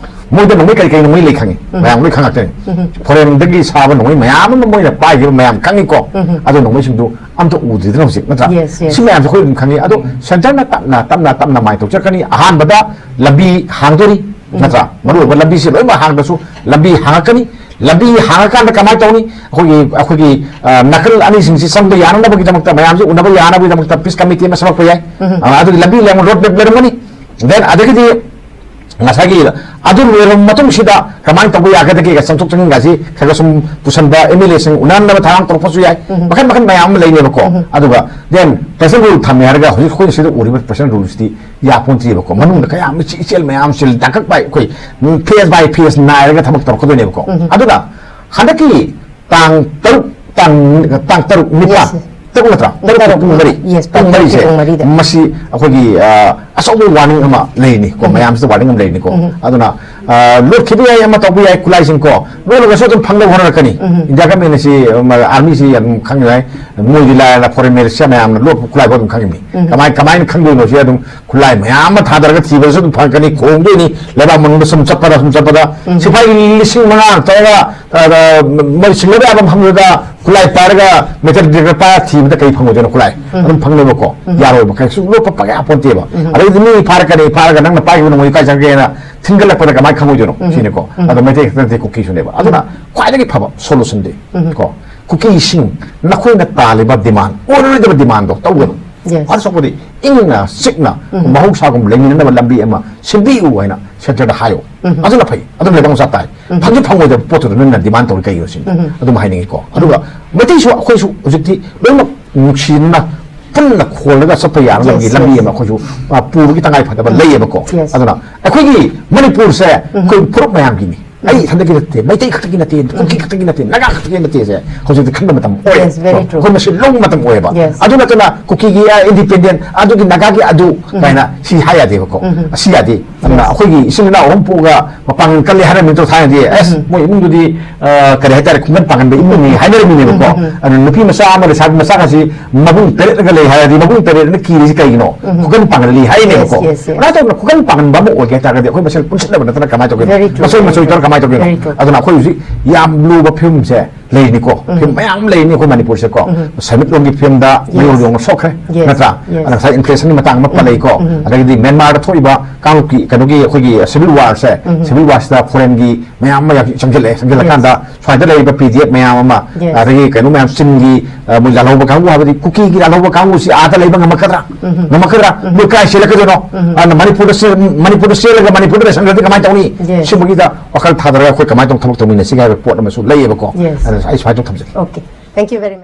ꯃꯣꯏꯗ ꯅꯣꯡꯃꯩ ꯀꯔꯤ ꯀꯔꯤ ꯅꯣꯡꯃꯩ ꯂꯩ ꯈꯪꯉꯤ꯫ ꯃꯌꯥꯝ ꯂꯣꯏ ꯈꯪꯉꯛꯇꯣꯏꯅꯤ꯫ Foreign ꯗꯒꯤ ꯁꯥꯕ ꯅꯣꯡꯃꯩ ꯃꯌꯥꯝ ꯑꯃ ꯃꯣꯏꯅ ꯄꯥꯏꯈꯤꯕ ꯃꯌꯥꯝ ꯈꯪꯉꯤꯀꯣ꯫ ꯑꯗꯨ ꯅꯣꯡꯃꯩꯁꯤꯡꯗꯨ ꯑꯝꯇ ꯎꯗ꯭ꯔꯤꯗꯅ ꯍꯧꯖꯤꯛ, ꯅꯠꯇ꯭ꯔꯥ? Yes, yes. ꯁꯤ ꯃꯌꯥꯝꯁꯦ ꯑꯩꯈꯣꯏ ꯑꯗꯨꯝ ꯈꯪꯉꯤ꯫ ꯑꯗꯣ centre ꯅ ꯇꯞꯅ, ꯇꯞꯅ, ꯇꯞꯅ ꯃꯥꯏ ꯇꯧꯖꯔꯛꯀꯅꯤ꯫ ꯑꯍꯥꯟꯕꯗ ꯂꯝꯕꯤ ꯍꯥꯡꯗꯣꯔꯤ, ꯅꯠꯇ꯭ꯔꯥ? ꯃꯔꯨꯑꯣꯏꯕ ꯂꯝꯕꯤꯁꯤ ꯂꯣꯏꯅꯃꯛ ꯍꯥꯡꯗ꯭ꯔꯁꯨ ꯂꯝꯕꯤ ꯍꯥꯡꯉꯛꯀꯅꯤ꯫ ꯂꯝꯕꯤ ꯍꯥꯡꯉꯀꯥꯟꯗ ꯀꯃꯥꯏꯅ ꯇꯧꯅꯤ? ꯑꯩꯈꯣꯏꯒꯤ, ꯑꯩꯈꯣꯏꯒꯤ, ꯑ, ꯅꯥꯀꯜ ꯑꯅꯤꯁꯤꯡꯁꯤ ꯆꯪꯕ ꯌꯥꯅꯅꯕꯒꯤꯗꯃꯛꯇ, ꯃꯌꯥꯝꯁꯤ ꯎꯅꯕ ꯌꯥꯅꯕꯒꯤꯗꯃꯛꯇ peace committee ꯑꯃ ꯁꯦꯝꯃꯛꯄ ꯌꯥꯏ꯫ ꯑ, ꯑꯗꯨꯒꯤ ꯂꯝꯕꯤ ꯂꯩꯔꯝ-, road map ꯂꯩꯔꯝꯒꯅꯤ꯫ Then ꯑꯗꯒꯤꯗꯤ ꯉꯁꯥꯏꯒꯤ ꯑꯗꯨ ꯂꯣꯏꯔꯕ ꯃꯇꯨꯡꯁꯤꯗ ꯀꯃꯥꯏꯅ ꯇꯧꯕ ꯌꯥꯒꯗꯒꯦ, ꯆꯪꯊꯣꯛ ꯆꯪꯁꯤꯟꯒꯁꯤ ꯈꯔ ꯈꯔ ꯁꯨꯝ ꯄꯨꯁꯟꯕ, MLA ꯁꯤꯡ ꯎꯅꯍꯟꯅꯕ ꯊꯧꯔꯥꯡ ꯇꯧꯔꯛꯄꯁꯨ ꯌꯥꯏ꯫ ꯃꯈꯜ ꯃꯈꯜ ꯃꯌꯥꯝ ꯑꯃ ꯂꯩꯅꯦꯕꯀꯣ꯫ ꯑꯗꯨꯒ then President rule ꯊꯝꯃꯦ ꯍꯥꯏꯔꯒ ꯍꯧꯖꯤꯛ ꯑꯩꯈꯣꯏꯅ ꯁꯤꯗ ꯎꯔꯤꯕ President rule ꯁꯤꯗꯤ ꯌꯥꯄꯣꯟꯇꯦꯕꯀꯣ꯫ ꯃꯅꯨꯡꯗ ꯀꯌꯥꯝ ꯏꯆꯦꯜ ꯏꯆꯦꯜ ꯃꯌꯥꯝ ꯁꯤꯜ ꯇꯥꯡꯀꯛ ꯄꯥꯏ ꯑꯩꯈꯣꯏ, ꯎꯝ, phase by phase ꯅꯥꯏꯔꯒ ꯊꯕꯛ ꯇꯧꯔꯛꯀꯗꯣꯏꯅꯦꯕꯀꯣ꯫ ꯑꯗꯨꯅ ꯍꯟꯗꯛꯀꯤ ꯇꯥꯡ ꯇꯔꯨꯛ, ꯇꯥꯡ, ꯇꯥꯡ ꯇꯔꯨꯛ, ꯅꯤꯄꯥꯜ, Yes. ꯇꯔꯨꯛ ꯅꯠꯇ꯭ꯔꯥ? ꯇꯔꯨꯛ, ꯇꯔꯨꯛ, ꯄꯨꯡ ꯃꯔꯤ꯫ Yes, ꯄꯨꯡ ꯇꯔꯨꯛ ꯃꯔꯤꯁꯦ ꯄꯨꯡ ꯃꯔꯤꯗ꯫ ꯃꯁꯤ ꯑꯩꯈꯣꯏꯒꯤ, ꯑ, ꯑꯆꯧꯕ ꯋꯥꯔꯅꯤꯡ ꯑꯃ ꯂꯩꯔꯤꯅꯤ ꯀꯣ, ꯃꯌꯥꯝꯁꯤꯗ ꯋꯥꯔꯅꯤꯡ ꯑꯃ ꯂꯩꯔꯤꯅꯤ ꯀꯣ꯫ ꯑꯗꯨꯅ, ꯑ, ꯂꯣꯠꯈꯤꯕ ꯌꯥꯏ, ꯑꯃ ꯇꯧꯕ ꯌꯥꯏ, ꯈꯨꯠꯂꯥꯏꯁꯤꯡ ꯀꯣ, ꯂꯣꯠꯂꯒꯁꯨ ꯑꯗꯨꯝ ꯐꯪꯅꯕ ꯍꯣꯠꯅꯔꯛꯀꯅꯤ꯫ ꯏꯟꯗꯤꯌꯥ ꯒꯃꯦꯟꯅ ꯁꯤ, ꯑꯝ, ꯑꯥꯔꯃꯤꯁꯤ ꯑꯗꯨꯝ ꯈꯪꯉꯤ ꯍꯥꯏ, ꯃꯣꯏꯗꯤ ꯂꯥꯏꯔꯅ ꯐꯣꯔꯦꯟ ꯃꯤꯂꯤꯁꯤꯌꯥ ꯃꯌꯥꯝꯅ ꯂꯣꯠꯄ ꯈꯨꯠꯂꯥꯏꯐꯥꯎ ꯑꯗꯨꯝ ꯈꯪꯉꯤꯕꯅꯤ꯫ ꯀꯃꯥꯏ-, ꯀꯃꯥꯏꯅ ꯈꯪꯗꯣꯏꯅꯣ? ꯁꯤ ꯑꯗꯨꯝ ꯈꯨꯠꯂꯥꯏ ꯃꯌꯥꯝ ꯑꯃ ꯊꯥꯗꯔꯒ ꯊꯤꯕꯗꯁꯨ ꯑꯗꯨꯝ ꯐꯪꯉꯛꯀꯅꯤ, ꯈꯣꯡꯗꯣꯏꯅꯤ, ꯂꯩꯕꯥꯛ ꯃꯅꯨꯡꯗ ꯁꯨꯝ ꯆꯠꯄꯗ, ꯁꯨꯝ ꯆꯠꯄꯗ꯫ ꯁꯤꯐꯥꯏ ꯂꯤꯁꯤꯡ ꯃꯉꯥ ꯇꯧꯔꯒ, ꯑ, ꯑ, ꯃꯣꯏ ꯁꯤꯡꯅꯕ ꯌꯥꯕ ꯃꯐꯝꯗꯨꯗ ꯈꯨꯠꯂꯥꯏ ꯄꯥꯏꯔꯒ, ꯃꯦꯇꯜ ꯗꯤꯇꯦꯛꯇꯔ ꯄꯥꯏꯔ ꯊꯤꯕꯗ ꯀꯩ ꯐꯪꯉꯣꯏꯗꯣꯏꯅꯣ? ꯈꯨꯠꯂꯥꯏ ꯑꯗꯨꯝ ꯐꯪꯅꯦꯕꯀꯣ꯫ ꯌꯥꯔꯣꯏꯕ, ꯀꯩꯁꯨ ꯂꯣꯠꯄ ꯄꯥꯛꯌꯥ ꯄꯣꯟꯇꯦꯕ꯫ ꯑꯗꯩꯗꯤ ꯃꯤ ꯐꯥꯔꯛꯀꯅꯤ, ꯐꯥꯔꯒ ꯅꯪꯅ ꯄꯥꯏꯈꯤꯕ ꯅꯣꯡꯃꯩ ꯀꯥꯏ ꯆꯪꯒꯦꯅ ꯊꯤꯟꯒꯠꯂꯛꯄꯗ ꯀꯃꯥꯏꯅ ꯈꯪꯉꯣꯏꯗꯣꯏꯅꯣ? ꯁꯤꯅꯤꯀꯣ꯫ ꯑꯗꯣ ꯃꯩꯇꯩ ꯈꯛꯇ ꯅꯠꯇꯦ, ꯀꯨꯀꯤꯁꯨꯅꯦꯕ꯫ ꯑꯗꯨꯅ ꯈ꯭ꯋꯥꯏꯗꯒꯤ ꯐꯕ ꯁꯣꯂꯨꯁꯟꯗꯤ ꯀꯣ, ꯀꯨꯀꯤꯁꯤꯡ, ꯅꯈꯣꯏꯅ ꯇꯥꯜꯂꯤꯕ ꯗꯤꯃꯥꯟ, ꯑꯣꯏꯔꯣꯏꯗꯕ ꯗꯤꯃꯥꯟꯗꯣ ꯇꯧꯒꯅꯨ꯫ ꯌꯦꯁ꯫ ꯐꯥꯔꯁ ꯑꯣꯐ ꯑꯣꯜꯗꯤ ꯏꯪꯅ ꯆꯤꯛꯅ ꯃꯍꯧꯁꯥꯒꯨꯝ ꯂꯩꯃꯤꯟꯅꯅꯕ ꯂꯝꯕꯤ ꯑꯃ ꯁꯦꯝꯕꯤꯌꯨ ꯍꯥꯏꯅ ꯁꯦꯟꯇꯔꯗ ꯍꯥꯏꯌꯣ꯫ ꯑꯗꯨꯅ ꯐꯩ, ꯑꯗꯨꯝ ꯂꯩꯕꯥꯛ ꯃꯆꯥ ꯇꯥꯏ꯫ ꯐꯪꯁꯨ ꯐꯪꯉꯣꯏꯗꯕ ꯄꯣꯠꯇꯨꯗ ꯅꯪꯅ ꯗꯤꯃꯥꯟ ꯇꯧꯔꯤ ꯀꯩꯒꯤꯅꯣ ꯁꯤꯅꯤ꯫ ꯑꯗꯨꯝ ꯍꯥꯏꯅꯤꯡꯉꯤꯀꯣ꯫ ꯑꯗꯨꯒ ꯃꯩꯇꯩꯁꯨ ꯑꯩꯈꯣꯏꯁꯨ ꯍꯧꯖꯤꯛꯇꯤ ꯂꯣꯏꯅꯃꯛ ꯅꯨꯡꯁꯤꯅꯅ ꯄꯨꯟꯅ ꯈꯣꯜꯂꯒ ꯆꯠꯄ ꯌꯥꯅꯕꯒꯤ ꯌꯦꯁ, ꯂꯝꯕꯤ ꯌꯦꯁ꯫ ꯑꯃ ꯑꯩꯈꯣꯏꯁꯨ, ꯑ, ꯄꯨꯕꯒꯤ ꯇꯉꯥꯏ ꯐꯗꯕ ꯂꯩꯌꯦꯕꯀꯣ꯫ ꯌꯦꯁ꯫ ꯑꯗꯨꯅ ꯑꯩꯈꯣꯏꯒꯤ ꯃꯅꯤꯄꯨꯔꯁꯦ ꯑꯩꯈꯣꯏ ꯐꯨꯔꯨꯞ ꯃꯌꯥꯝꯒꯤꯅꯤ꯫ ꯑꯩ ꯏꯊꯟꯗꯒꯤ ꯅꯠꯇꯦ, ꯃꯩꯇꯩ ꯈꯛꯇꯒꯤ ꯅꯠꯇꯦ, ꯀꯨꯀꯤ ꯈꯛꯇꯒꯤ ꯅꯠꯇꯦ, ꯅꯥꯒꯥ ꯈꯛꯇꯒꯤ ꯅꯠꯇꯦꯁꯦ ꯍꯧꯖꯤꯛꯇꯤ ꯈꯟꯕ ꯃꯇꯝ ꯑꯣꯏꯔꯦ꯫ Yes, very true. ꯑꯩꯈꯣꯏ ꯃꯁꯤ ꯂꯧꯕ ꯃꯇꯝ ꯑꯣꯏꯌꯦꯕ꯫ Yes. ꯑꯗꯨ ꯅꯠꯇꯅ ꯀꯨꯀꯤꯒꯤ, ꯑ, ꯏꯟꯗꯤꯄꯦꯟꯗꯦꯟ, ꯑꯗꯨꯒꯤ ꯅꯥꯒꯥꯒꯤ ꯑꯗꯨ ꯀꯥꯏꯅ ꯁꯤ ꯍꯥꯏ ꯌꯥꯗꯦꯕꯀꯣ꯫ ꯑꯁꯤ ꯌꯥꯗꯦ꯫ ꯑꯗꯨꯅ ꯑꯩꯈꯣꯏꯒꯤ ꯏꯆꯤꯟ ꯏꯅꯥꯎ ꯑꯍꯨꯝ ꯄꯣꯛꯑꯒ ꯃꯄꯥꯡꯒꯜ ꯀꯜꯂꯦ ꯍꯥꯏꯔꯝꯃꯤ ꯅꯠꯇ꯭ꯔꯣ ꯊꯥꯏꯅꯗꯤ? ꯑꯁ, ꯃꯣꯏ ꯏꯃꯨꯡꯗꯨꯗꯤ, ꯑ, ꯀꯔꯤ ꯍꯥꯏꯇꯥꯔꯦ, ꯈꯨꯡꯒꯪ ꯄꯥꯡꯒꯟꯕ ꯏꯃꯨꯡꯅꯤ ꯍꯥꯏꯅꯔꯝꯃꯤꯅꯦꯕꯀꯣ꯫ ꯑꯗꯨꯅ ꯅꯨꯄꯤ ꯃꯆꯥ ꯑꯃ, ꯂꯩꯁꯥꯕꯤ ꯃꯆꯥ ꯑꯁꯤ ꯃꯕꯨꯡ ꯇꯔꯦꯠꯅꯒ ꯂꯩ ꯍꯥꯏꯔꯗꯤ, ꯃꯕꯨꯡ ꯇꯔꯦꯠꯅ ꯀꯤꯔꯤꯁꯤ ꯀꯩꯒꯤꯅꯣ? ꯈꯨꯡꯒꯪ ꯄꯥꯡꯒꯜꯂꯤ ꯍꯥꯏꯅꯦꯕꯀꯣ꯫ Yes, yes, yes. ꯀꯃꯥꯏꯅ ꯇꯧꯗꯅ ꯈꯨꯡꯒꯪ ꯄꯥꯡꯒꯟꯕ ꯑꯃ ꯑꯣꯏꯒꯦ ꯍꯥꯏ ꯇꯥꯔꯒꯗꯤ ꯑꯩꯈꯣꯏ ꯃꯁꯦꯜ ꯄꯨꯟꯁꯤꯟꯅꯕ ꯅꯠꯇꯅ ꯀꯃꯥꯏꯅ ꯇꯧꯒꯦ? Very true. ꯃꯆꯣꯏ ꯃꯆꯣꯏ ꯇꯧꯔ ꯀꯃꯥꯏꯅ ꯇꯧꯒꯦꯅꯣ? Very true. ꯑꯗꯨꯅ ꯑꯩꯈꯣꯏ ꯍꯧꯖꯤꯛ ꯌꯥꯝ ꯂꯨꯕ ꯐꯤꯕꯝꯁꯦ ꯂꯩꯔꯤꯅꯤꯀꯣ꯫ ꯐꯤꯕꯝ ꯃꯌꯥꯝ ꯂꯩꯔꯤꯅꯤ ꯑꯩꯈꯣꯏ ꯃꯅꯤꯄꯨꯔꯁꯦꯀꯣ꯫ ꯁꯦꯟꯃꯤꯠꯂꯣꯟꯒꯤ ꯐꯤꯕꯝꯗ Yes. ꯃꯌꯣꯜ ꯌꯣꯡꯅ ꯁꯣꯛꯈ꯭ꯔꯦ, Yes. ꯅꯠꯇ꯭ꯔꯥ? Yes. ꯑꯗ ꯉꯁꯥꯏ ꯏꯟꯐ꯭ꯂꯦꯁꯟꯒꯤ ꯃꯇꯥꯡ ꯑꯃ ꯄꯜꯂꯛꯏꯀꯣ꯫ ꯑꯗꯒꯤꯗꯤ ꯃ꯭ꯌꯥꯟꯃꯥꯔꯗ ꯊꯣꯛꯏꯕ ꯀꯥꯡꯂꯨꯞꯀꯤ ꯀꯩꯅꯣꯒꯤ ꯑꯩꯈꯣꯏꯒꯤ ꯁꯤꯚꯤꯜ ꯋꯥꯔꯁꯦ, ꯁꯤꯚꯤꯜ ꯋꯥꯔꯁꯤꯗ ꯐꯣꯔꯦꯟꯒꯤ ꯃꯌꯥꯝ ꯑꯃ ꯆꯪꯁꯤꯜꯂꯛꯑꯦ꯫ ꯆꯪꯁꯤꯜꯂꯀꯥꯟꯗ ꯁ꯭ꯋꯥꯏꯗ ꯂꯩꯔꯤꯕ ꯄꯤ ꯗꯤ ꯑꯦꯐ ꯃꯌꯥꯝ ꯑꯃ, Yes. ꯑꯗꯒꯤ ꯀꯩꯅꯣ ꯃꯌꯥꯝ, ꯆꯤꯟꯒꯤ, ꯑ, ꯃꯣꯏ ꯂꯥꯜꯍꯧꯕ ꯀꯥꯡꯕꯨ, ꯍꯥꯏꯕꯗꯤ ꯀꯨꯀꯤꯒꯤ ꯂꯥꯜꯍꯧꯕ ꯀꯥꯡꯕꯨꯁꯤ ꯑꯥꯗ ꯂꯩꯕ ꯉꯝꯃꯛꯀꯗ꯭ꯔꯥ? ꯉꯝꯃꯛꯀꯗ꯭ꯔꯥ? ꯃꯣꯏ ꯀꯥꯏ ꯆꯦꯜꯂꯛꯀꯗꯣꯏꯅꯣ? ꯑꯗꯨꯅ ꯃꯅꯤꯄꯨꯔꯗ ꯆꯦ-, ꯃꯅꯤꯄꯨꯔꯗ ꯆꯦꯜꯂꯒ ꯃꯅꯤꯄꯨꯔꯗ ꯂꯩꯁꯟꯈ꯭ꯔꯗꯤ ꯀꯃꯥꯏꯅ ꯇꯧꯅꯤ? Yes. ꯁꯤꯕꯒꯤꯗ ꯋꯥꯈꯜ ꯊꯥꯗꯔꯒ ꯑꯩꯈꯣꯏ ꯀꯃꯥꯏꯅ ꯇꯧꯅ ꯊꯕꯛ ꯇꯧꯃꯤꯟꯅꯁꯤꯒꯦ ꯍꯥꯏꯕ ꯄꯣꯠ ꯑꯃꯁꯨ ꯂꯩꯌꯦꯕꯀꯣ꯫ Yes. ꯑꯗꯨꯅ ꯑꯩ ꯁꯨꯃꯥꯏꯅ ꯇꯧ ꯊꯝꯖꯒꯦ꯫ Okay. Thank you very much.